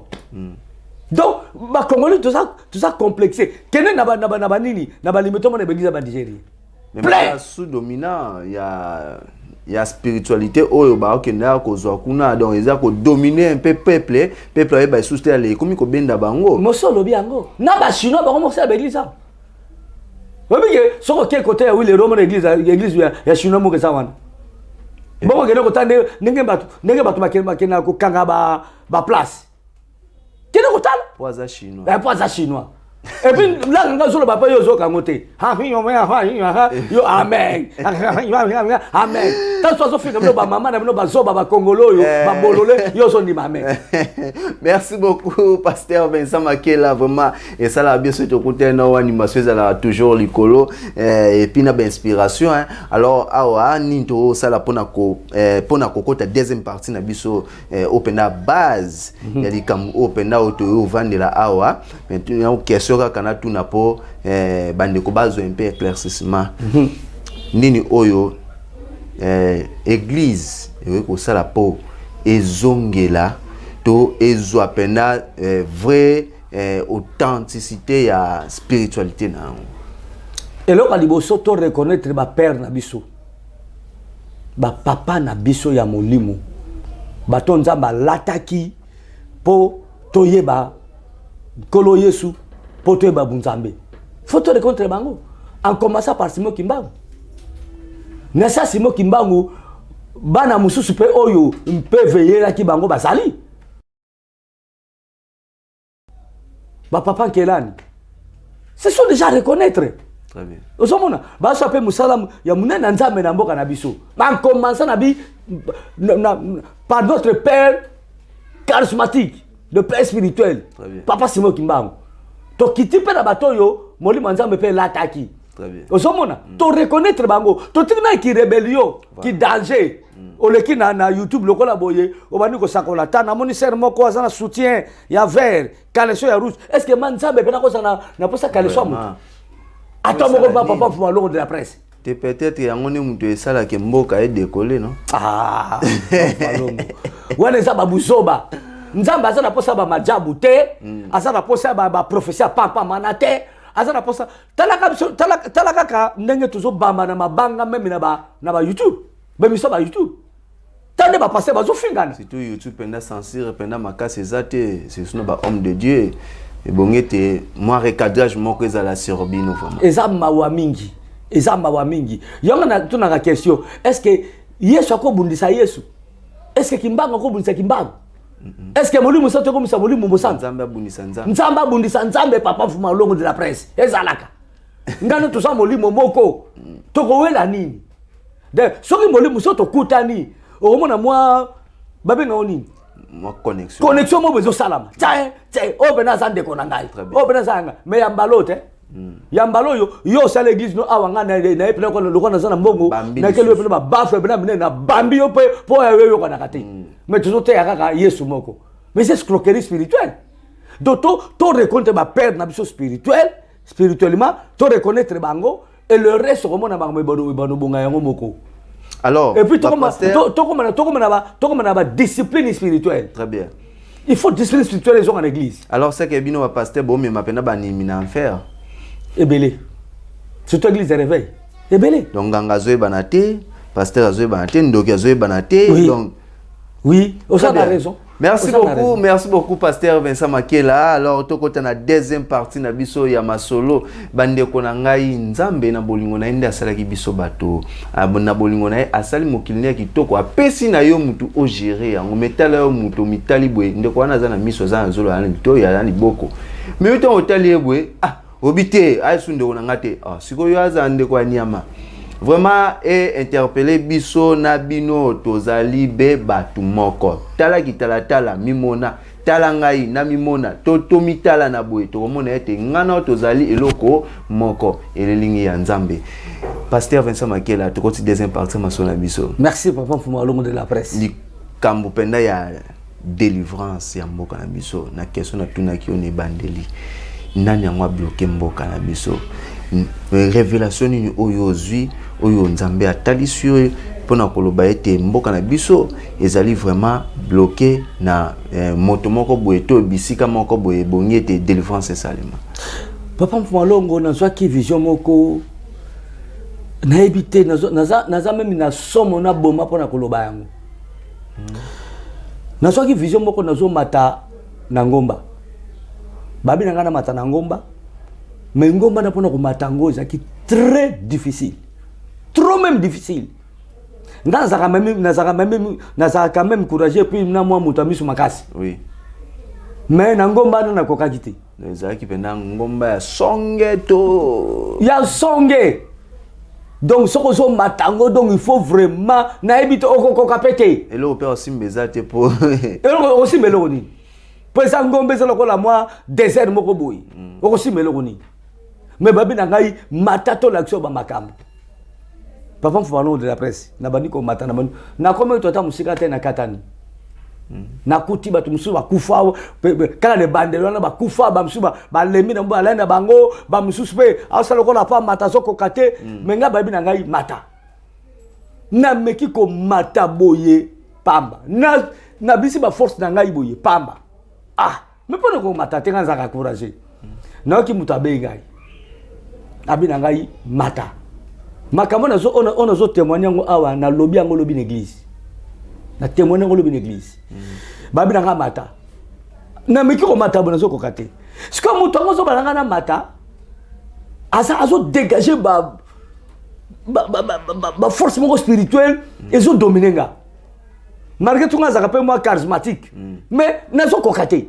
Donc Bacongolais toza complexé. Kende na banini, na balimito, mona église ya Banigéria. Plein sous dominant ya spiritualité oyo bakokende kozwa kuna. Donc eza kodominer un peu peuple. Peuple ayeba lisusu te, ale ekomi kobenda bango. Moso olobi yango na Bachinois, bango mosala baéglise awa. Oyebi ke soki okei kote ya wile romona église ya Chinois moko eza wana. Bongo kende kotala ndenge bato bakendaka kokanga baplace. Kende kotala. Po aza Chinois. Po aza Chinois. Et puis langa nga ozoloba mpe yo ozoyoka yango te. Yo amen, amen. Tanso azofinga bino, bamama na bino bazoba, Bakongolo oyo babolole, yo ozondima amen. Merci beaucoup, pasteur Vincent Makela. Vraiment esalaka bien soki tokutani na animation, ezalaka toujours likolo et puis na bainspiration. Alors awa nini tokosala mpona kokota deuxième partie na biso, oyo mpenza base ya likambo oyo mpenza oyo toyo ovandela awa? Question kaka natuna mpo bandeko bazwa mpe éclaircissement: nini oyo église ekoki kosala mpo ezongela to ezwa mpenza vraie authenticité ya spiritualité na yango? Eloko ya liboso, to reconnaître bapère na biso, bapapa na biso ya molimo, bato Nzambe alataki mpo toyeba Nkolo Yesu, mpo toyeba Bunzambe. Faut to reconnaître bango, en commençant par Simon Kimbangu. Na sa Simon Kimbangu, bana mosusu mpe oyo mpe veyelaki bango bazali bapapa Nkelani. Ce sont déjà reconnaître. Ozomona bazwa mpe mosala ya monene na Nzambe na mboka na biso, bancommença na bi par notre père charismatique, le père spirituel, papa Simon Kimbangu. Tokiti mpe na bato oyo molimo ya Nzambe mpe elataki. Ozomona, to reconnaître bango, totiki na ki rébellion, ki danger. Oleki na YouTube lokola boye, obandi kosakola ta namoni sœur moko aza na soutien ya vert, caleçon ya rouge. Est ce que ma Nzambe mpe nakozala na posa caleçon ya moto ata moko? Ba papa Fuma Longo de la presse. Te, peut-être yango nde moto esalaka mboka edécoller, non? Ah, wana eza babuzoba. Nzambe aza na posa bamajabu te, aza na posa baprophétie ya pampamana te, aza na posa. Tala kaka ndenge tozobamba na mabanga même na ba YouTube, bemiso ba YouTube, ta nde bapasteur bazofingana. Surtout YouTube mpenza, censure mpenza makasi eza te, surtout na bahomme de Dieu. Ebongi ete mwa recadrage moko ezala sur bino vraiment. Eza mawa mingi, eza mawa mingi. Yango natunaka question: est ce que Yesu akobundisa Yesu? Est ce que Kimbangu akobundisa Kimbangu? Est ce que Molimo Santo ekomisa Molimo Mosantu? Nzambe abundisa Nzambe? Nzambe abundisa Nzambe? Papa Fuma Longo de la presse, ezalaka ngano toza molimo moko, tokowela nini? De soki molimo so tokutani, okomona mwa babengango nini? Mwa connexion. Connexion moko ezosalama. Tie tie, oyo mpena aza ndeko na ngai, oyo mpena aza yanga. Mais ya mbala oyo te, ya mbala oyo yo osala église no awa, ngai naye mpena lokola naza na mbongo, nakeli yo mpena babaffle mpena minene, nabambi yo mpe mpo oyo oyokanaka te. Mais tozoteya kaka Yesu moko, mais c'est escroquerie spirituelle. Donc to reconnaître bapère na biso spirituel, spirituellement to reconnaître bango, et le reste okomona bango ebano bonga yango moko. Alors, et puis tokoma na badiscipline spirituelle. Très bien. Il faut discipline spirituelle ezonga na église. Alors c'est que bino bapasteur bomema mpena banimi na enfer. Ebele, surtout église de réveil, ebele. Donc nganga azoyebana te, pasteur azoyebana te, ndoki azoyebana te. Oui. Donc oui, oza na raison. Merci beaucoup, merci beaucoup, pasteur Vincent Makela. Alors tokota na deuxième partie na biso ya masolo. Bandeko na ngai, Nzambe na bolingo na ye nde asalaki biso bato. Na bolingo na ye asali mokili ya kitoko, apesi na yo mutu ogérer yango. Metala yo mutu mitali boye, ndeko wana aza na miso, aza na zolo, aza na litoyi, aza na liboko. Mais yo ntango otali ye boye, ah, obi te, ayesu ndeko na nga te. Ah, sikoyo aza ndeko ya nyama. Vraiment e interpeller biso na bino, tozali be bato moko. Talaki talatala mimona, tala ngai na mimona, to tomitala na boye, tokomona ete ngai na tozali eloko moko, elelingi ya Nzambe. Pasteur Vincent Makela, tokoti deuxième partie masolo na biso. Merci, papa Mfuma Longo de la presse. Likambo mpenza ya délivrance ya mboka na biso, na question natunaki yo na ebandeli: nani yango abloquer mboka na biso? Révélation nini oyo ozwi, oyo Nzambe atalisi yo mpona koloba ete mboka na biso ezali vraiment bloqué na moto moko boye to bisika moko boye ebongi ete délivrance esalema? Papa Mfumalongo, nazwaki vision moko, nayebi te, naza même na somo na boma mpona koloba yango. Nazwaki vision moko, nazomata na ngomba, babi na ngai namata na ngomba, mais ngomba na mpona komata yango ezalaki très difficile, trop même difficile. Nga nazalaka quand même courageux, puis na mwa moto ya miso makasi. Mais na ngomba wana nakokaki te. Ezalaki mpenza ngomba ya songe to? Ya songe. Donc soki ozomata yango, donc il faut vraiment, nayebi te, okokoka mpe te. Eloko mpe osimba eza te po Eloko okosimba eloko nini? Mpo eza ngomba, eza lokola mwa désert moko boye. Okosimba eloko nini? Mais babi na ngai mata, tolakisa oyo bamakambo. Papa Mfumalongo de la presse, nabandi komata, nabandi, nakomi to ata mosika te, nakatani. Nakuti bato mosusu bakufa kaka na ebandeli wana, bakufa, bamosusu balembi na balai na bango, bamosusu mpe asala lokola pa mata, azokoka te. Mais ngai bayebi na ngai mata, nameki komata boye pamba, nabisi baforce na ngai boye pamba. Ah, mais mpo na komata te, ngai nazalaka courageux. Nayoki moto abeyi ngai, abi na ngai mata. Makambo oyo nazotémoigne yango awa, nalobi yango lobi na église, na témoigne yango lobi na église. Babi na ngai mata, nameki komata boye, nazokoka te. Sikoyo moto yango ozobala ngai na mata, aza azodégage ba baforce moko spirituelle, ezodomine nga. Malgré tout nga azalaka mpe mwa charismatique, mais nazokoka te.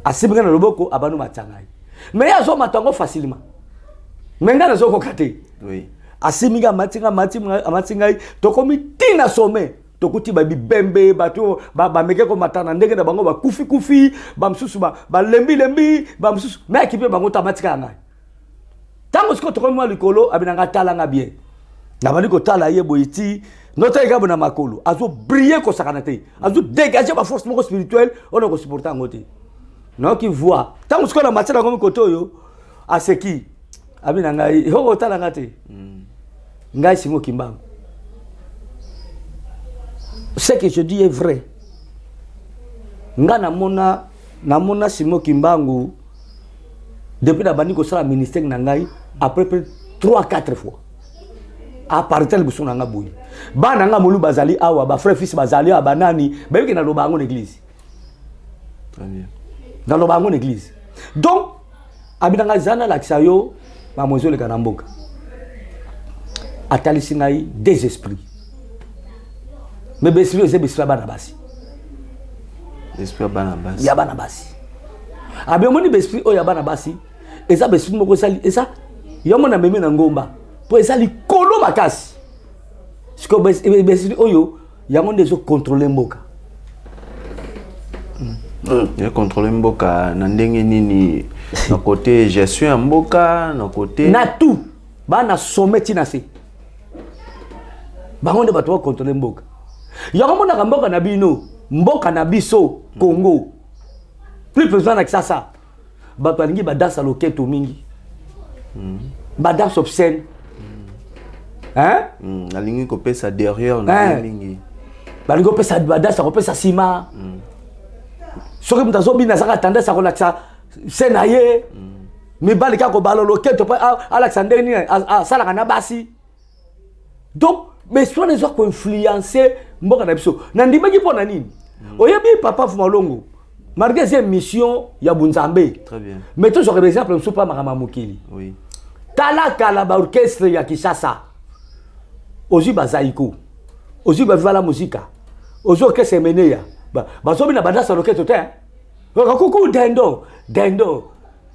Asimbi ngai na loboko, abandi matisa ngai, mais ye azomata yango facilement, mais ngai nazokoka te. Asimbi ngai, amati ngai, amati, amati ngai, tokomi ntina sommet, tokuti babibembe, bato bameke komata na ndenge na bango, bakufi kufi, bamosusu balembilembi, bamosusu, mais akipe bango to amatika ya ngai. Ntango sikoyo tokomi mwa likolo, abinanga talanga bien, nabandi kotala ye boye ti notalika boye na makolo, azobrille kosakana te, azodégage baforce moko spirituelle oyo na kosupporte yango te. Nayoki voix. Ntango sikoyo na matia nakomi kote oyo, aseki, abi na ngai otala nga te, ngai Simon Kimbangu. Ce que je dis est vrai. Nga namona Simon Kimbangu depuis nabandi kosala ministère na ngai après près 3 4 fois aparita liboso na nga boye. Bana nga molu bazali awa, bafrère fils bazali awa, banani bayoki naloba yango na église, naloba yango na église. Donc abi na ngai eza nalakisa yo makambo ezoleka na mboka. Atalisi ngai des esprits, mais baesprit eza baesprit ya bana basi. Esprit ya bana basi? Ya bana basi. Abi omoni baesprit oyo ya bana basi, eza baesprit moko ezali, eza yango na memi na ngomba mpo eza likolo makasi. Sikoyo baesprit oyo, yango nde ezocontrôle mboka. Econtrôle mboka na ndenge nini? Na côté gestion ya mboka, na côté Na tout, bana sommet ntina se, bango nde bato bacontrôle mboka. Yango monaka mboka na bino, mboka na biso Congo, plus président na Kisasa, bato balingi badanse ya loketo mingi, badanse obscène, hein? Alingi kopesa derrière na ye mingi. Balingi kopesa badanse ya kopesa nsima. Soki moto azobina, azaka tendance ya kolakisa se na ye. Mibali kaka kobala loketo mpo alakisa ndenge nini asalaka na basi. Donc mais wana eza koinfluence mboka na biso. Nandimaki mpo na nini? Oyebi, papa Fumalongo, malgré eza émission ya bunzambe, mais tozwaka exemple mosusu mpa makambo ya mokili. Tala kala baorchestre ya Kinshasa, ozwi bazaiko, ozwi baviva la musica, ozwi orchestre Emeneya, bazobina badanse ya loketo te, kuku dendo dendo,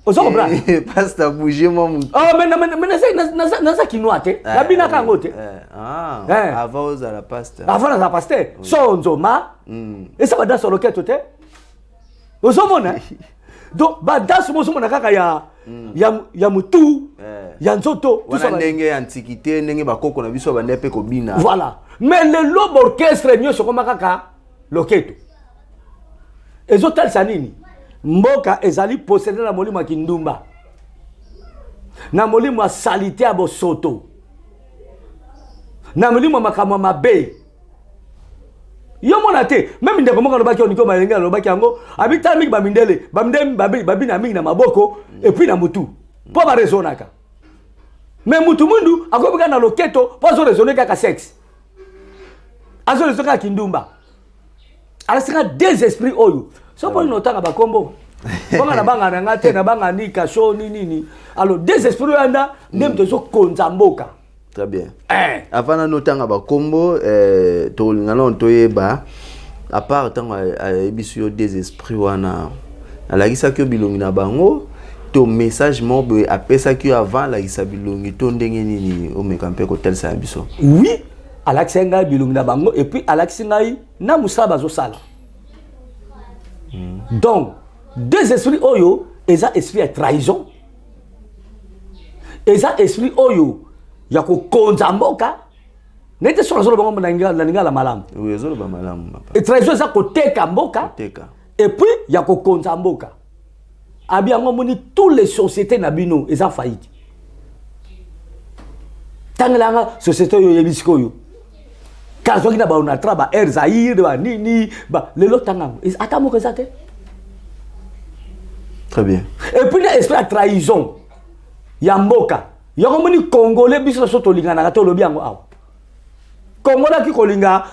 ozo comprendre? Pasteur, bouger moi. Oh, mais naza kinois te, nabinaka yango te. Avant ozala pasteur? Avant naza pasteur, sonzoma eza badanse ya loketo te, ozomona. Donc badanse mo ozomona kaka ya mutu, ya nzoto. Wana ndenge ya antiquité, ndenge bakoko na biso bande mpe kobina. Voilà. Mais lelo baorchestre nyonso ekoma kaka loketo. Ezotalisa nini? Mboka ezali possédé na molimo ya kindumba. Na molimo ya salite ya bosoto, na molimo ya makambo ya mabe. Yo mona te, meme ndeko moko alobaki oniko malenge alobaki yango, abitala mingi bamindele, bamindele babina mingi na maboko et puis na mutu mpo baraisonnaka. Mais mutu mwindu akomi kaka na loketo mpo azoraisonne kaka sexe, azoraisonne kaka kindumba. Alasika deux esprits oyo so mponi notanga bakombo bonga na banga na nga te, na banga ni kasho ni nini. Alors deux esprits oyo anda nde moto ezokonza mboka. Très bien. Avant nano otanga bakombo, tokolinga nano toyeba, à part ntango ayebisi yo deux esprits wana, alakisaki yo bilongi na bango to message moko boye apesaki yo avant alakisa bilongi to ndenge nini? Omeka mpe kotalisa na biso. Oui, alakisaki ngai bilongi na bango et puis alakisi ngai na mosala bazosala. Donc deux esprits oyo eza esprit ya trahison, eza esprit oyo ya kokonza mboka. Nete soki azoloba ngo na lingala malamu. Oui, ezoloba malamu, papa. Trahison eza koteka mboka. Koteka. Et puis ya kokonza mboka. Abi yango omoni, tous les sociétés na bino eza faillite. Tangelanga société oyo oyebi sikoyo kazwaki na baonatra, ba Air Zaire, banini ba, lelo tanga yango, ata moko eza te. Très bien. Et puis na esprit ya trahison ya mboka yango, omoni Congolais biso na so tolinganaka te. Olobi yango awa, Congolais aki kolinga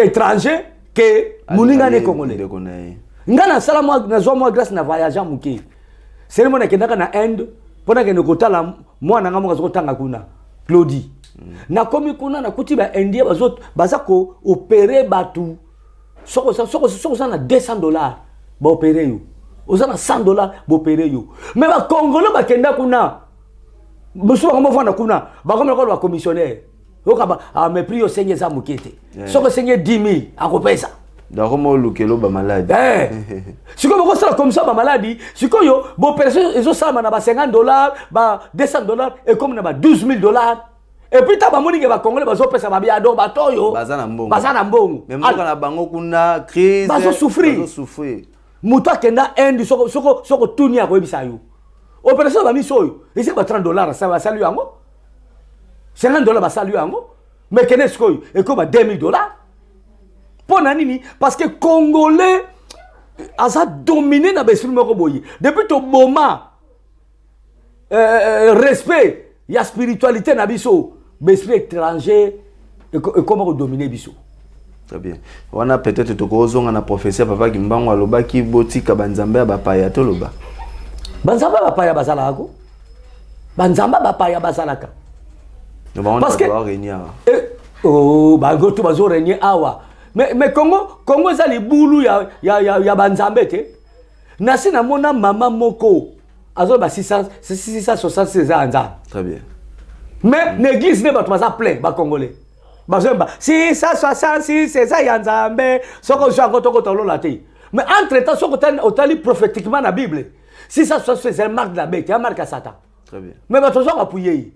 étranger ke moninga ne Congolais. Ndeko na ye. Nga nasala mwa, nazwa mwa grâce na voyage ya moke sele mo nakendaka na Inde mpo nakende kotala mwana nga moko azokotanga kuna, Claudie. Nakomi kuna, nakuti baindien baza koopérer bato. Soki oza na 200 $, baopérer yo. Oza na 100 $, baopérer yo. Mais bacongolais bakenda kuna, mosusu bango mofanda kuna, bakomi lokola bacommissionnaire. Oyoka, ah, mais prix osengi eza moke te. Soki osengi 10 000, akopesa. Donc olukelo bamaladi. Eh. Sikoyo bokosala commission ya bamaladi. Sikoyo baopération ezosalama na ba 50 $, ba 200 $, ekomi na ba 12 000 $. Et puis ta bamoni ke bacongolais bazopesa babia, donc bato oyo baza na mbongo. Baza na mbongo. Mais mboka na bango kuna crise. Bazosouffrir. Bazosouffrir. Moto akenda Inde, soko tuni, akoyebisa yo opération ya bamiso oyo esika ba 30 $ basali yo yango, 50 $ basali yo yango. Mais kende sikoyo, ekomi ba 2000 $. Mpo na nini? Parce que Congolais aza dominé na baesprit moko boye. Depuis toboma respect ya spiritualité na biso, baesprit étranger ekoma kodomine biso. Très bien. Wana peut-être tokozonga na prophétie ya papa Kimbangu, alobaki botika banzambe ya bapaya. Toloba. Banzambe ya bapaya bazalaka ko, banzambe ya bapaya bazalaka. Parce que régner awa. Eh, oh, bango to bazo régner awa. Mais Congo eza libulu ya banzambe te. Nasi namona mama moko azoloba 666 eza ya Nzambe. Très bien. Mais na église nde bato baza plein, bacongolais bazoyemba 666 eza ya Nzambe, soki ozwi yango tokota te. Mais entre temps, soki otali prophétiquement na Bible, 666 eza marque de la bête, ya marque ya Satan. Très bien. Mais bato ozwaka apuye ye,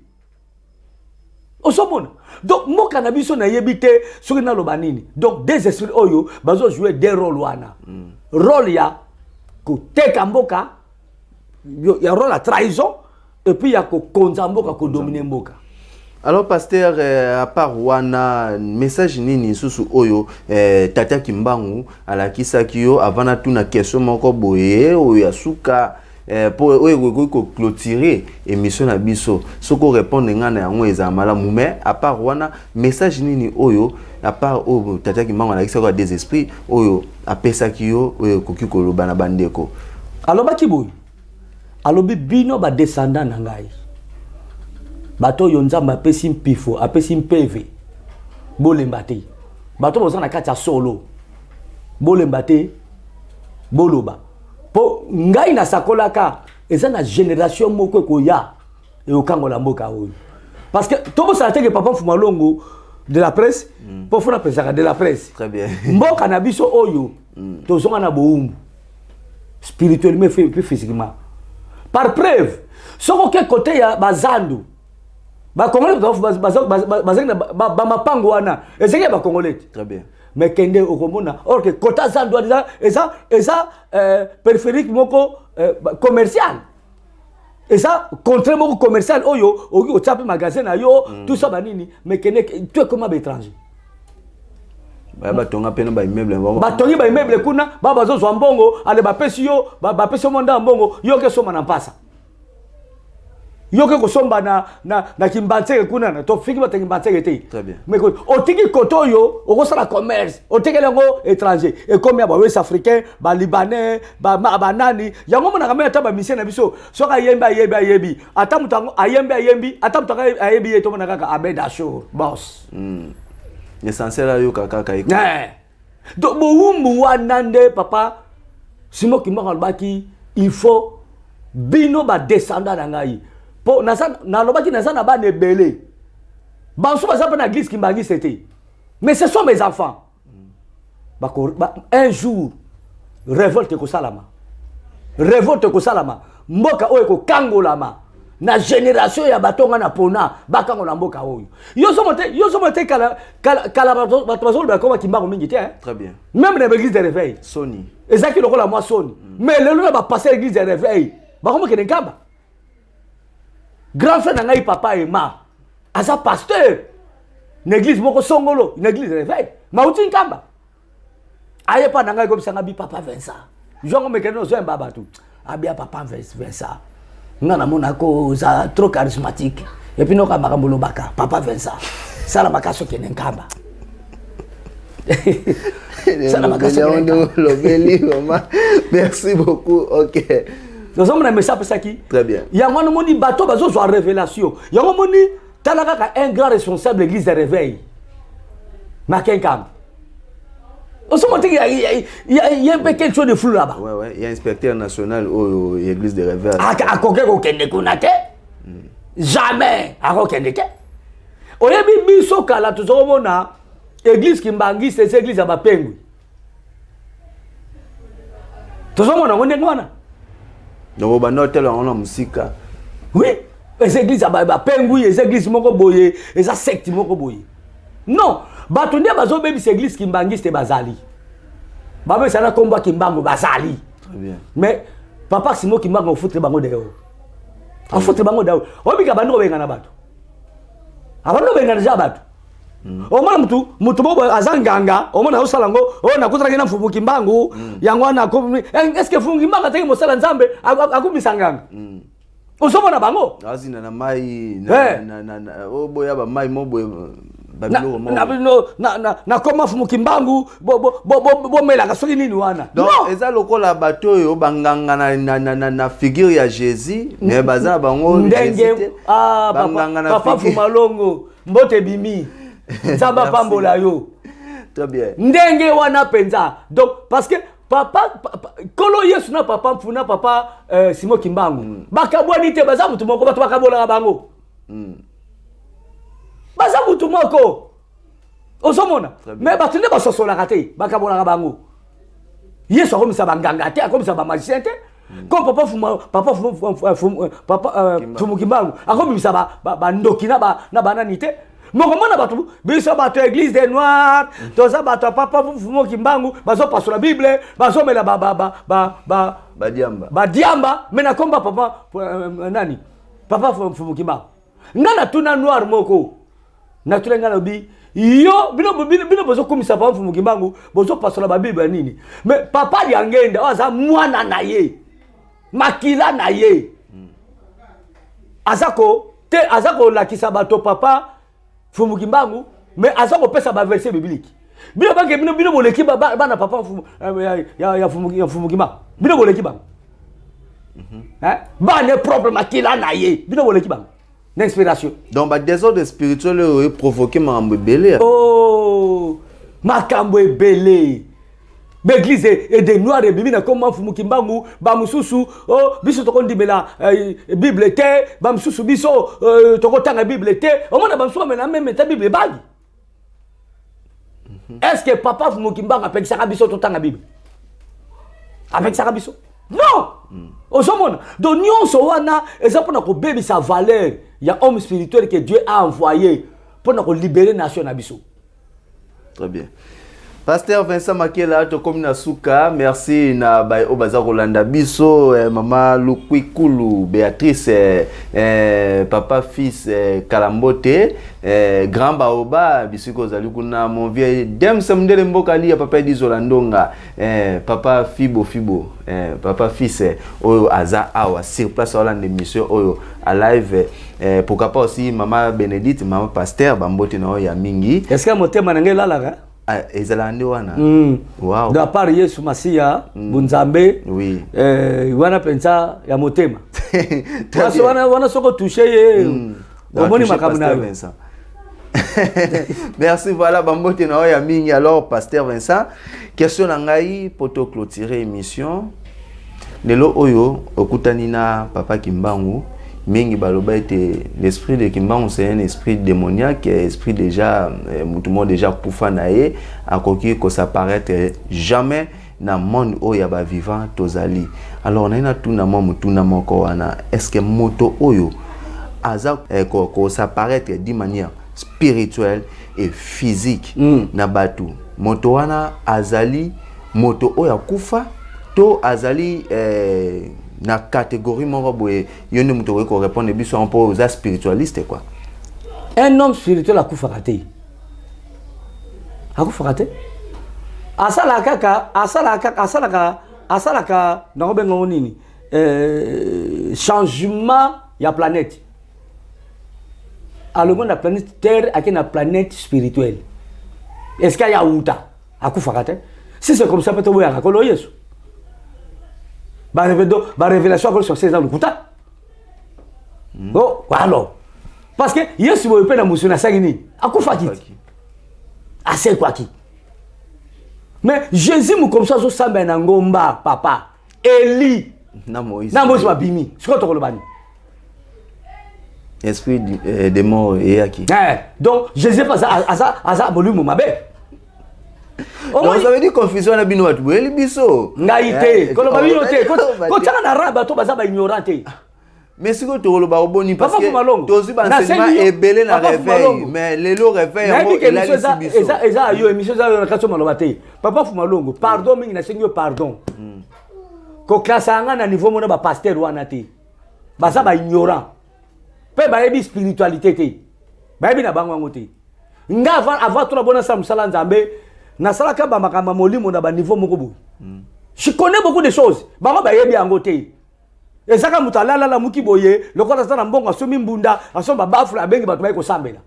ozomona. Donc mboka na biso, nayebi te soki naloba nini. Donc des esprits oyo bazojouer des rôle wana, rôle ya koteka mboka, ya rôle ya trahison et puis ya kokonza mboka, kodomine mboka. Alors pasteur, à part wana, message nini lisusu oyo tata Kimbangu alakisaki yo? Avant natuna question moko boye oyo ya suka, po oyo ekoki koclôturer émission na biso, soki orépondre ngai na yango ezala malamu. Mais à part wana, message nini oyo, à part oyo tata Kimbangu alakisaki ya des esprits oyo apesaki yo, oyo ekoki koloba na bandeko? Alobaki boye, alobi: bino badescendant na ngai, bato oyo Nzambe apesi mpifo, apesi mpeve, bolemba te. Bato boza na kati ya solo, bolemba te, boloba mpo ngai nasakolaka. Eza na génération moko ekoya, ekokangola mboka oyo. Parce que tobosala te ke papa Mfumalongo de la presse, mpo fona apesaka de la presse. Très bien. Mboka na biso oyo tozonga na bowumbu spirituellement et puis physiquement. Par preuve, soki oke kote ya bazandu, bacongolais bazangi na bamapango wana, ezangi ya bacongolais te. Très bien. Mais kende, okomona or ke kota zandu wana eza périphérique moko commercial. Eza contrat moko commercial oyo okoki kotia mpe magasin na yo, tout ça banini, mais kende to ekoma baétranger. Baya batonga mpe na baimmeuble. Batongi baimmeuble kuna, ba bazozwa mbongo, ale bapesi yo, bapesi yo monda ya mbongo, yo ke soma na mpasa, yo ke kosomba na Kimbanseke kuna, na tofiki bato ya Kimbanseke te. Très bien. Mais otiki kote oyo okosala commerce, otekeli yango étranger, ekomi ya bawest africain, balibanais, banani. Yango monaka me ata bamusicien na biso, soki ayembi, ayebi, ayebi ata moto yango ayembi, ayembi ata moto yango ayebi ye, tomona kaka Abed Ashur boss. Essentiel ayoka kaka. Donc bowumbu wana nde papa Simon Kimbangu alobaki: il faut bino badescendant na ngai, mpo nalobaki naza na bana ebele, banso baza mpe na église kimbangiste te, mais ce sont mes enfants. Un jour révolte ekosalama, révolte ekosalama, mboka oyo ekokangolama na génération ya bato nga na pona bakangola mboka oyo. Yo somo te, yo somo te. Kala kala kala, bato bazoloba koma Kimbangu mingi te, hein? Très bien. Même na église de réveil. Soni. Ezalaki lokola mwa soni, mais lelo na bapasteur église de réveil bakomokende Nkamba. Grand frère na ngai, papa Ema, aza pasteur na église moko songolo, na église de réveil, mauti Nkamba, aye mpa na ngai, komisanga bi papa Vincent jongo mekende nozoyemba bato abia. Papa Vincent, nga namonako oza trop charismatique et puis noka makambo olobaka. Papa Vincent, sala makasi okende Nkamba, sala makasi okende Nkamba. Olobeli vraiment, merci beaucoup, ok. Ozomona message apesaki. Très bien. Yango wana omoni bato bazozwa révélation. Yango omoni, tala kaka un grand responsable église de réveil Makenkamba, ozomona te, ye mpe quelque chose de flou là-bas. Ouais, il y a inspecteur national oyo église de réveil. Akoki kokende kuna te, jamais akokende te. Oyebi, biso kala tozokomona église kimbangiste eza église ya bapengwi, tozomona yango ndenge wana. Donc obanda otela yango na mosika. Oui, eza église ya bapengwi, eza église moko boye, eza secte moko boye. Non, bato nde bazobebisa église kimbangiste, bazali babebisa na nkombo ya Kimbangu, bazali. Très bien. Mais papa Simo Kimbangu afutre bango dehors, afutre bango dehors. Obika bandi kobengana bato, abandi kobengana deja bato. Omona mutu moko boye aza nganga, omona azosala yango oyo nakutanaki na Mfumu Kimbangu. Yango wana est ce que Mfumu Kimbangu ataki mosala Nzambe akumisa nganga? Ozomona bango. Azinda na mai. Eh. Oyo boya bamai mo boye, babiloko moko. Nakoma Mfumu Kimbangu, bomelaka soki nini wana. Donc Non. eza lokola bato oyo banganga na figure ya Jésus, mais baza na bango ndenge Jésus te. Ah, papa, Banganga na papa Fumalongo, mbote ebimi, Nzambe Merci. apambola yo. Très bien. Ndenge wana mpenza. Donc parce que papa Kolo Yesu na papa Mfuna, papa Simo Kimbangu bakabwani te, baza mutu moko. Bato bakabolaka bango, baza mutu moko, ozomona? Très bien. Mais bato nde basosolaka te, bakabolaka bango. Yesu akomisa banganga te, akomisa bamagicien te, comme papa Fuma, papa Fumu, Fumu, Fumu, papa Fumu Kimbangu akomimisa bandoki na banani te. Mokomona bato, biso bato ya église des noirs, toza bato ya papa Fumu Kimbangu, bazopasola Bible, bazomela ba, ba, ba, ba, ba, Badiamba. Badiamba, me nakomba papa nani, papa Fumu Kimbangu. Nga natuna noir moko, natuna, nga nalobi: yo, bino bozokumisa papa Mfumu Kimbangu, bozopasola babible ya nini, mais papa Liangenda oyo aza mwana na ye, makila na ye, aza ko te, aza kolakisa bato papa Mfumu Kimbangu, mais aza kopesa baverset biblique. Bino banke, bino boleki bana papa Mfumu, ya Mfumu Kimbangu, bino boleki bango, hein? Bana propre makila na ye, bino boleki bango na inspiration. Donc badésordre spirituel oyo eprovoke makambo ebele. Oh, makambo ebele. Baeglise de noir ebimi na komba Mfumu Kimbangu. Bamosusu oh, biso tokondimela Bible te, bamosusu biso tokotanga Bible te. Omona bamosusu bamela meme ta Bible ebangi. Est ce que papa Mfumu Kimbangu apekisaka biso totanga Bible? Apekisaka biso? Non. Ozomona, donc nyonso wana eza mpona kobebisa valeur ya homme spirituel que Dieu a envoyé mpona kolibérer nation na biso. Très bien. Pasteur Vincent Makela, tokomi na suka. Merci na baye oyo baza kolanda biso, mama Lukwikulu Béatrice, papa fils Kalambote, grand Baoba bisiko ozali kuna, mon vieux Dems Mundele Mboka lia, papa Edizola Ndonga, papa Fibo Fibo, papa fils oyo aza awa sur place olanda émission oyo a live, pourquoi pas aussi mama Bénédicte, mama pasteur, bambote na oyo ya mingi. Est ce que motema na ngai elalaka? Ah, ezalaka nde wana. Wow. Donc à part Yesu Masiya, bunzambe, wana mpenza ya motema. Très bien. Wana soki otouche ye, omoni Touché makambo na Pasteur yo. Vincent. Merci, voilà, bambote na oyo ya mingi. Alors, Pasteur Vincent, question na ngai po to clôturer émission. Lelo oyo okutani na papa Kimbangu, mingi baloba ete l'esprit de Kimbangu, c'est un esprit démoniaque, esprit déjà motu moko déjà kufa na ye akoki kos'apparaître jamais na monde oyo ya bavivant tozali. Alors naye natuna mwa motuna moko wana: est ce que moto oyo aza kos'apparaître d'une manière spirituelle et physique na bato, moto wana azali moto oyo akufa to azali na catégorie moko boye? Yo nde moto okoki korépondre biso yango mpo oza spiritualiste, quoi. Un homme spirituel akufaka te, akufaka te. Asalaka kaka, asalaka kaka, asalaka nakobenga ngo nini, changement ya planète. Alongwe na planète Terre, ake na planète spirituelle esika ya wuta. Akufaka te. Si c'est comme ça, mpe toboyaka kolo Yesu, barévélation akolo sorcier eza lokuta. Oh, alors parce que Yesu boye mpe na mosuni asali nini? Akufaki te, asekwaki. Mais Jésus mokomoso azosambela na ngomba, papa Eli na Moïse. Na Moïse babimi. Sikoyo tokoloba nini? Esprit de mort eyaki. Eh, donc Jésus mpe aza molimo mabe. Donc ça veut dire confusion na bino bato boyeli biso. Ngai te. Koloba bino te. Te. Kotiaka na rang bato baza baignorant te. Mais sikoyo tokoloba oboni parce Papa que Fumalongo, tozwi baenseignement nasengi yo- ebele na Papa réveil, Fumalongo. mais lelo réveil yango Nayebi ke émission elalisi eza biso. Eza yo, émission eza yo na kati yo maloba te. Papa Fumalongo, pardon mingi, nasengi yo pardon. Koklasa yanga na niveau mona bapasteur wana te. Baza baignorant mpe bayebi spiritualité te, bayebi na bango yango te. Nga avant tona bona nasala mosala Nzambe, nasalaka bamakambo ya molimo na baniveau moko boye. Je connais beaucoup de choses, bango bayebi yango te. Ezaka moto alalala muki boye lokola aza na mbongo, asomi mbunda, asomba bafle, abengi bato baye kosambela,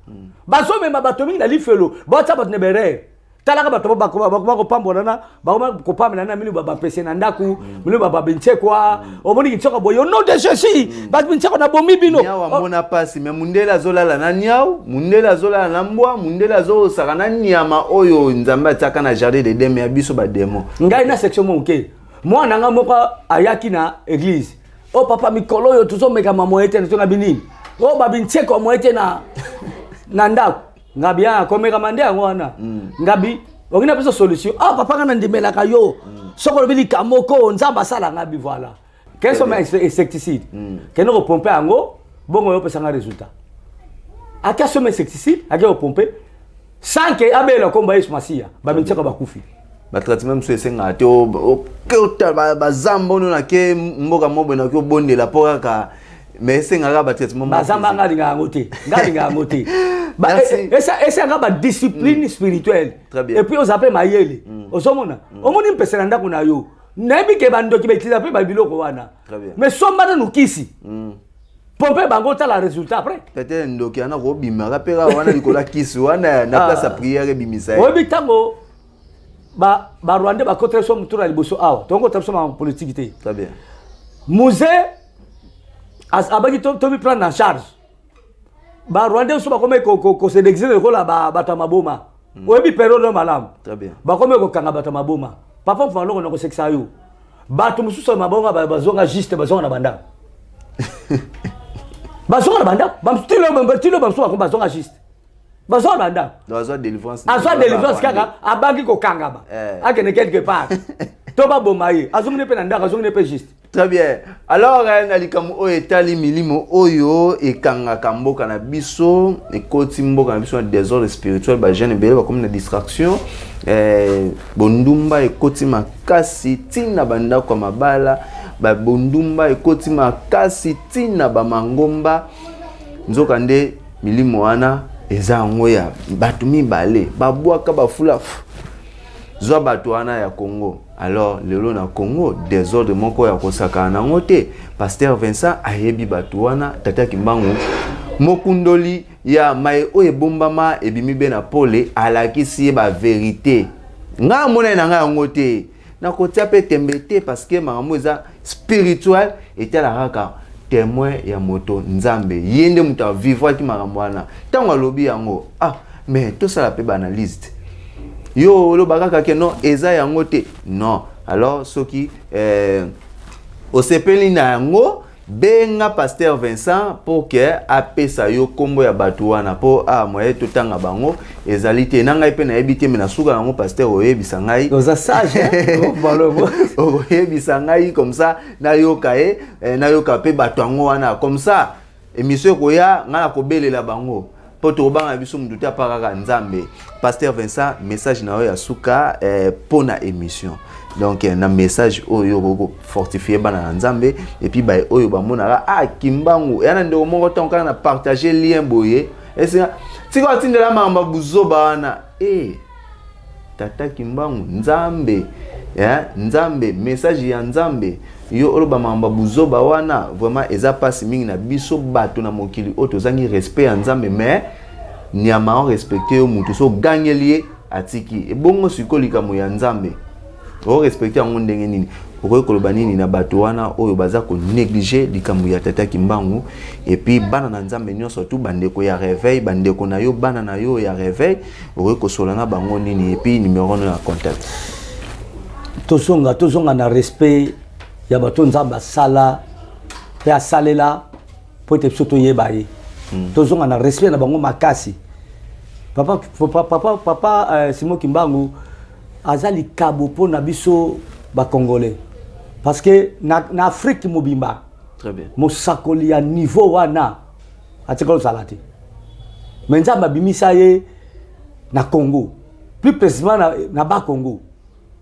bazomema bato mingi na lifelo, batia bato na berere. Talaka bato bakopambola na bakopamela na mili bapese na ndako mili babinsekwa. Omoni kinsekwa boye, au nom de Jésus, bato binsekwa na bomi bino. Niau amona mpasi, me mundele azolala na niau, mundele azolala na mbwa, mundele azosaka na nyama oyo Nzambe atiaka na jardin d'Eden, ya biso bademo. Ngai na section mo moke, mwana nga moko ayaki na église: "O papa, mikolo oyo tozomekama moye te." Natonga binini o babintieko moye te na ndako. Ngabi a komekama nde yango wana. Ngabi oki na biso solution. "Ah papa, nga nandimelaka yo, soki olobi likambo moko, Nzambe asala." Ngabi voilà, kende soma insecticide, kende kopompe yango, bongo oyo opesanga résultat. Ake asoma insecticide, ake kopompe sans ke abela kombo ya Yesu Masiya, babintieko bakufi. Batraitement mosusu esengaka te oke otala bazamba ono nake mboka mo boye, nake obondela mpo kaka, mais esengaka batraitement moko. Bazamba, nga alingaka yango te, nga alingaka yango te. Merci. Esengaka badiscipline spirituelle. Très bien. Et puis oza mpe mayele, ozomona, omoni mpese na ndako na yo, nayebi ke bandoki bautiliza mpe babiloko wana. Très bien. Mais somba nanu kisi, pompe bango, otala résultat après. Peut-être ndoki ana kobimaka mpe kaka wana likolo ya kisi wana na Ah. place ya prière ebimisa ye. Oyebi ntango barwandais bakotela biso motu na liboso awa, tongota biso makambo politike te. Très bien. Mzee abaki tomi prendre en charge. Barwandais mosusu bakomi kose déguiser lokola bato ya maboma. Oyebi période oyo malamu. Très bien. Bakomi kokanga bato ya maboma. Papa Mfaloko, na kosekisa yo, bato mosusu ya mabonga bazonga juste, bazonga na bandako, bazonga na bandako. Tilo bamosusu bakomi bazonga juste, bazonga na bandako. Donc azwa délivrance. Azwa délivrance kaka, abangi kokangama. Eh. Akende quelque part to baboma ye, azongini mpe na ndako, azongini mpe juste. Très bien. Alors, eh, na likambo oyo etali milimo oyo ekangaka mboka na biso, ekoti mboka na biso na désordre spirituel, ba jeunes ebele bakomi na distraction, eh, bondumba ekoti makasi ntina bandako ya mabala, ba bondumba ekoti makasi ntina ba mangomba, nzokande milimo wana eza yango ya bato mibale babwaka bafula zwa bato wana ya Congo. Alors lelo na Congo désordre moko ya kosakana nango te. Pasteur Vincent ayebi bato wana. Tata Kimbangu mokundoli ya maye oyo ebombama ebimi be na pole, alakisi ye bavérité. Ngai amonani na ngai yango te, nakotia mpe tembe te, parce que makambo eza spirituel, etala kaka témoin ya moto Nzambe. Ye nde moto avivraki makambo wana. Ntango alobi yango, ah, mais tosala mpe baanalyse te. Yo oloba kaka ke non, eza yango te, non. Alors soki osepeli na yango, benga pasteur Vincent pour ke apesa yo nkombo ya bato wana, mpo a moye totanga bango ezali te. Na ngai mpe nayebi te, me na suka yango pasteur oyebisa ngai. Oza sage. Okoyebisa ngai comme ça nayoka ye, nayoka mpe bato yango wana. Comme ça émission ekoya, ngai nakobelela bango, mpo tokobanga biso motu te apa kaka Nzambe. Pasteur Vincent, message na yo ya suka mpo na émission. Donc na message oyo okoki kofortifie bana na Nzambe, et puis baye oyo bamonaka, ah, Kimbangu eya na ndeko moko, ntango kaka na partage lien boye, esinga tika batindela makambo ya buzoba wana. E tata Kimbangu, Nzambe, Nzambe, message ya Nzambe, yo oloba makambo ya buzoba wana, vraiment eza mpasi mingi na biso bato na mokili oyo tozangi respect ya Nzambe. Mais nyama orespecte yo, motu so ogangeli ye atiki. Ebongo sikoyo likambo ya Nzambe orespecte yango ndenge nini? Okoki koloba nini na bato wana oyo baza konéglige likambo ya tata Kimbangu, et puis bana na Nzambe nyonso tu, bandeko ya réveil, bandeko na yo, bana na yo ya réveil, okoki kosola na bango nini? Et puis numéro no ya contact. Tozonga na respect ya bato Nzambe asala mpe asalela mpo ete biso toyeba ye. Tozonga na respect na bango makasi. Papa Simon Kimbangu aza likabo mpo na biso Bacongolais, parce que na Afrique mobimba, Très bien. mosakoli ya niveau wana atikala ozala te. Mais Nzambe abimisa ye na Congo, plus précisément na Bacongo.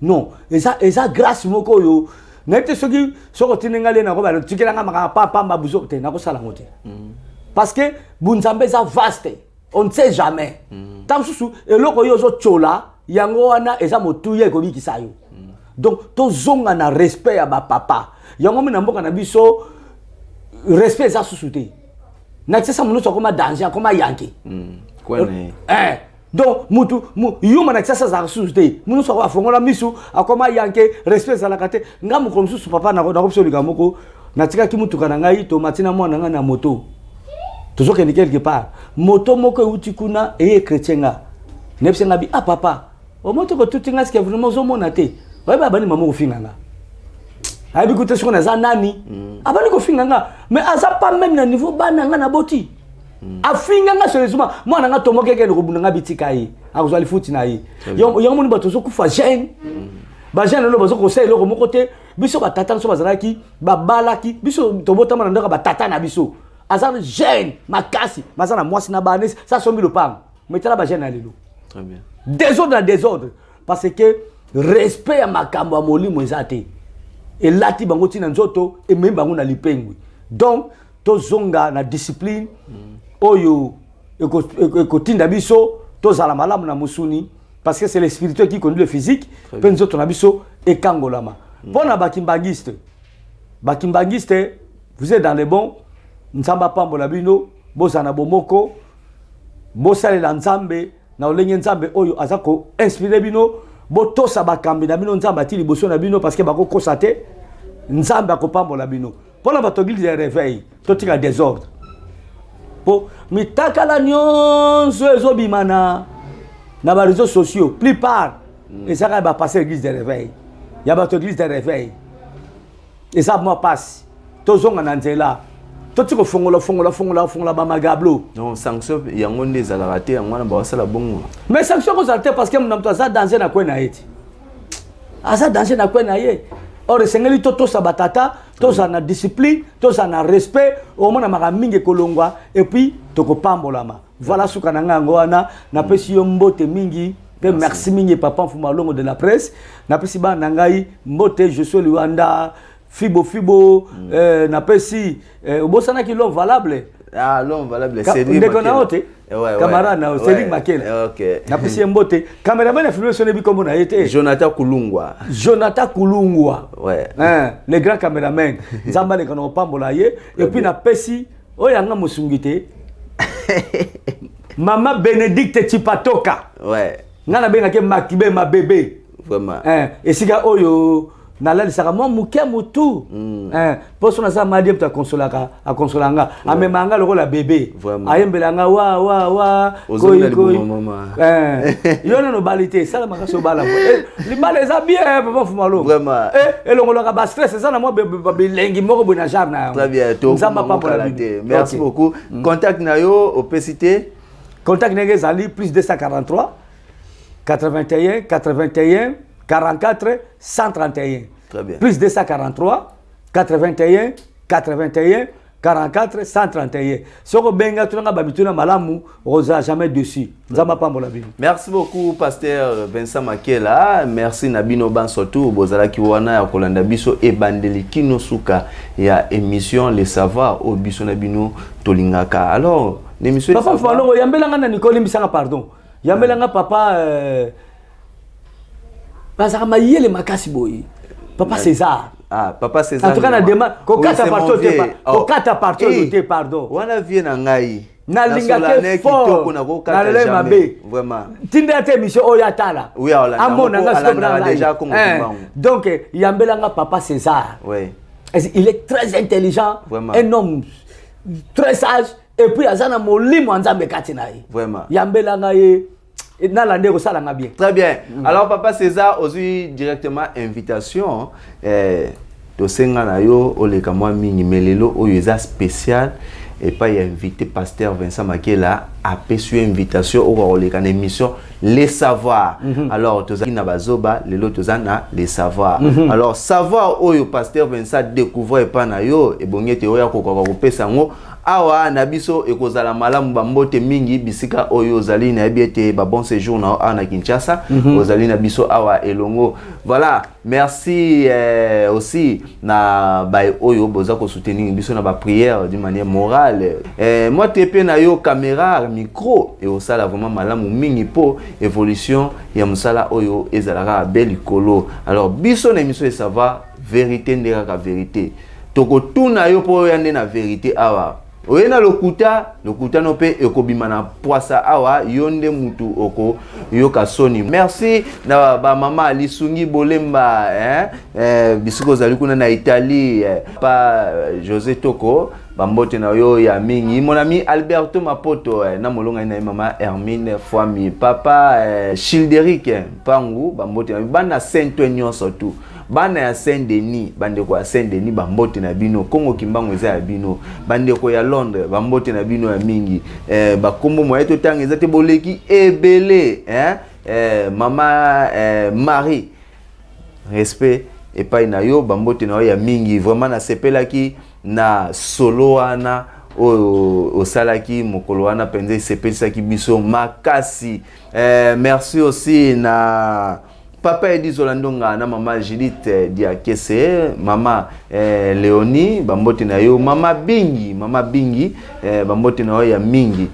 Non, eza grâce moko oyo nayebi te. Soki otindi ngai le nango, tikelanga makambo pamba buzo te, nakosala yango te, parce que bunzambe eza vaste, on ne sait jamais. Ntango mosusu eloko oyo ozotyola yango wana eza motuya ekobikisa yo. Donc tozonga na respect ya bapapa yango. Mi na mboka na biso respect eza susu te. Na kisasa moto nyonso akoma danger, akoma yanke. Kwane. Donc mutu yuma na kisasa azalaka susu te. Mutu nyonso afongola misu, akoma yanke, respect ezalaka te. Nga mokolo mosusu, papa, nakobiso likambo moko. Natikaki mutuka na ngai, tomati na mwana na ngai na moto, tozokende quelque part. Moto moko euti kuna eye chrétien. Nga nayebisi nga bi: "Ah papa, omoto kotuti nga, sike vraiment ozomona te." Oyebi, abandi mama kofinga nga. Ayebi kuta soki naza nani. Abandi kofinga nga, mais aza pas même na niveau bana nga naboti. Afinga nga sérieusement. Mwana nga tomoki ekende kobunda nga, bitika ye, akozwa lifuti na ye. Yango moni bato ozokufa jeune, bajeune lelo bazokosala eloko moko te. Biso batata biso bazalaki, babalaki biso, tobotama na ndako ya batata na biso. Aza jeune makasi, baza na mwasi na bana, sa asombi lopango. Mais tala bajeune ya lelo. Très bien. Désordre na désordre, parce que respect ya makambo ya molimo eza te. Elati bango ntina nzoto, ememi bango na lipengwi. Donc tozonga na discipline oyo ekotinda biso tozala malamu na mosuni, parce que c'est le spirituel qui conduit le physique. Mpe nzoto na biso ekangolama. Mpo na Bakimbangiste, Bakimbangiste, vous êtes dans le bon. Nzambe apambola bino, bozala na bomoko, bosalela Nzambe na lolenge Nzambe oyo aza koinspire bino. Botosa bakambi na bino Nzambe ati liboso na bino, parce que bakokosa te. Nzambe akopambola bino. Mpona bato église ya réveil, totika désordre, mpo mitakala nyonso ezobima na baréseaux sociaux, plupart ezaka ya bapasteur église de réveil, ya bato église de réveil. Eza mwa mpasi. Tozonga na nzela, toti kofongola fongola fongola fongola bamagablo. Non, sanction yango nde ezalaka te, yango wana bakosala bongo. Mais sanction kozala te, parce que na moto aza danger na kwe na ye ti aza danger na kwe na ye. Or esengeli totosa batata, tozala na discipline, tozala na respect. Omona makambo mingi ekolongwa et puis tokopambolama. Voilà, suka na ngai yango wana. Napesi yo mbote mingi mpe merci mingi, papa Mfuma Longo de la presse. Napesi bana na ngai mbote, Josué Liwanda, Fibo Fibo. Napesi obosanaki l'homme valable. Ah, l'homme valable. Ndeko na yo te, camarade na yo Cédric Makela. Napesi ye mbote. Cameraman ya filme, sonebi kombo na ye te. Jonathan Kulungwa. Jonathan Kulungwa, ouais. Le grand cameraman, Nzambe aleka na kopambola ye. Et puis napesi oyo yanga mosungi te, mama Bénédicte Chipatoka. Ngai nabengaki Makibe Mabebe. Esika oyo nalalisaka mwa moke motu, mpo so naza maladie, moto akonsolaka, akonsola nga, amemaka nga lokola bebe, ayembela nga wa wa wa koyi koyi. Yo nano obali te, esalamaka so obala. Libala eza bien, papa Fumalo, elongolaka bastress, eza na mwa bilengi moko boye na genre na yango. Nzambe apambola bino. Merci beaucoup. Contact na yo opesi te? Contact ndenge ezali: plus 243 81 81 44 131. Très bien. Plus 243 81 81 44 131. Soki obenga, tunanga bamituna malamu, okozala jamais dessus. Nzambe apambola bino. Merci beaucoup, pasteur Vincent Makela. Merci na bino banso tu bozalaki wana ya kolanda biso ebandeli kino suka ya émission Le Savoir oyo biso na bino tolingaka. Alors, l'émission Papa Falongo, yambelanga na Nicole, limbisanga, pardon. Yambelanga papa bazalaka mayele makasi boye, papa César. Ah, papa César. En tout cas, na demande kokata partout te, kokata partout te, pardon. Wana vie na ngai. Nalingaki fort, nalela mabe. Vraiment. Tinda te émission oyo atala. Amona nga déjà. Donc yambelanga papa César. Il est très intelligent. Vraiment. Un homme très sage et puis aza na molimo ya Nzambe kati na ye. Vraiment. Yambelanga ye, nalanda, ekosalanga bien. Très bien. Alors, papa César, ozwi directement invitation. Tosenga na yo oleka mwa mingi, mais lelo oyo eza spécial epai ya invité pasteur Vincent Makela apesi yo invitation okoka koleka na émission Le Savoir. Alors, tozali na bazoba, lelo toza na Le Savoir. Alors, savoir oyo pasteur Vincent découvre epai na yo, ebongi ete oyo akokoka kopesa yango awa na biso, ekozala malamu. Bambote mingi bisika oyo ozali. Nayebi ete babon séjour na yo awa na Kinshasa. Ozali na biso awa elongo. Voilà, merci aussi na baye oyo boza kosoutenir biso na baprière d'une manière morale. Moi te mpe na yo caméra, micro ekosala vraiment malamu mingi mpo évolution ya mosala oyo ezalaka be likolo. Alors, biso na émission esava vérité nde kaka vérité. Tokotuna yo mpo oya nde na vérité awa. Oye na lokuta, lokuta no mpe ekobima na pwasa awa. Yo nde mutu okoyoka soni. Merci na bamama Lisungi Bolemba, hein? Bisika ozali kuna na Italie, pa José Toko, bambote na yo ya mingi. Mon ami Alberto Mapoto, na molongai na ye mama Hermine Fwami, papa Childeric Mpangu, bambote na bana Saint nyonso tu, bana ya Saint Denis, bandeko ya Saint Denis, bambote na bino. Kongo Kimbangu eza ya bino. Bandeko ya Londres, bambote na bino ya mingi. Bakombo moye totanga eza te, boleki ebele, eh? Mama Marie, respect epai na yo, bambote na yo ya mingi. Vraiment, nasepelaki na solo wana oyo osalaki mokolo wana, mpenza esepelisaki biso makasi. Merci aussi na papa Edi Zolandonga na mama Judith Diakese, mama Léonie, bambote na yo. Mama Bingi, mama Bingi, bambote na yo ya mingi.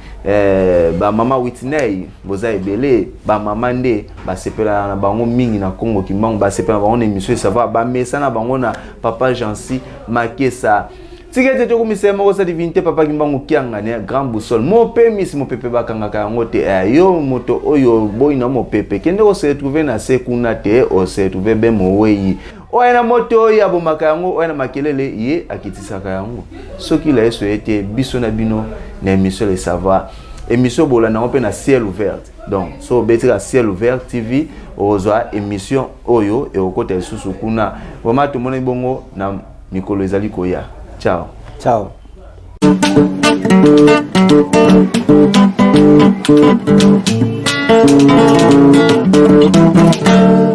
Bamama Whitney, boza ebele. Bamama nde basepelaka na bango mingi na Congo Kimbangu, basepela na bango na émission Savoir, bamesa na bango na papa Jansi Makesa. Tika ete tokomisa ye moko sa divinité, papa Kimbangu Kiangani, grand boussole, mopemisi mopepe bakangaka yango te. Yo moto oyo boyi na mopepe, kende kose retrouver na se kuna te, ose retrouver be mowei oyo na moto oyo abomaka yango, oyo na makelele ye akitisaka yango. Soki la Yesu ye te, biso na bino na émission Le Savoir, émission bolanda yango mpe na ciel ouverte. Donc so obetika Ciel Ouvert TV, okozwa émission oyo ekokota lisusu kuna. Vraiment, tomoni bongo na mikolo ezali koya. Ciao. Ciao.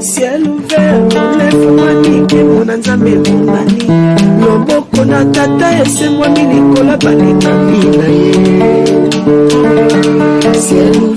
Ciel ouvert, lefwani, nkembo na Nzambe. Loboko na tata esembwami likolo balekami na ye. Ciel.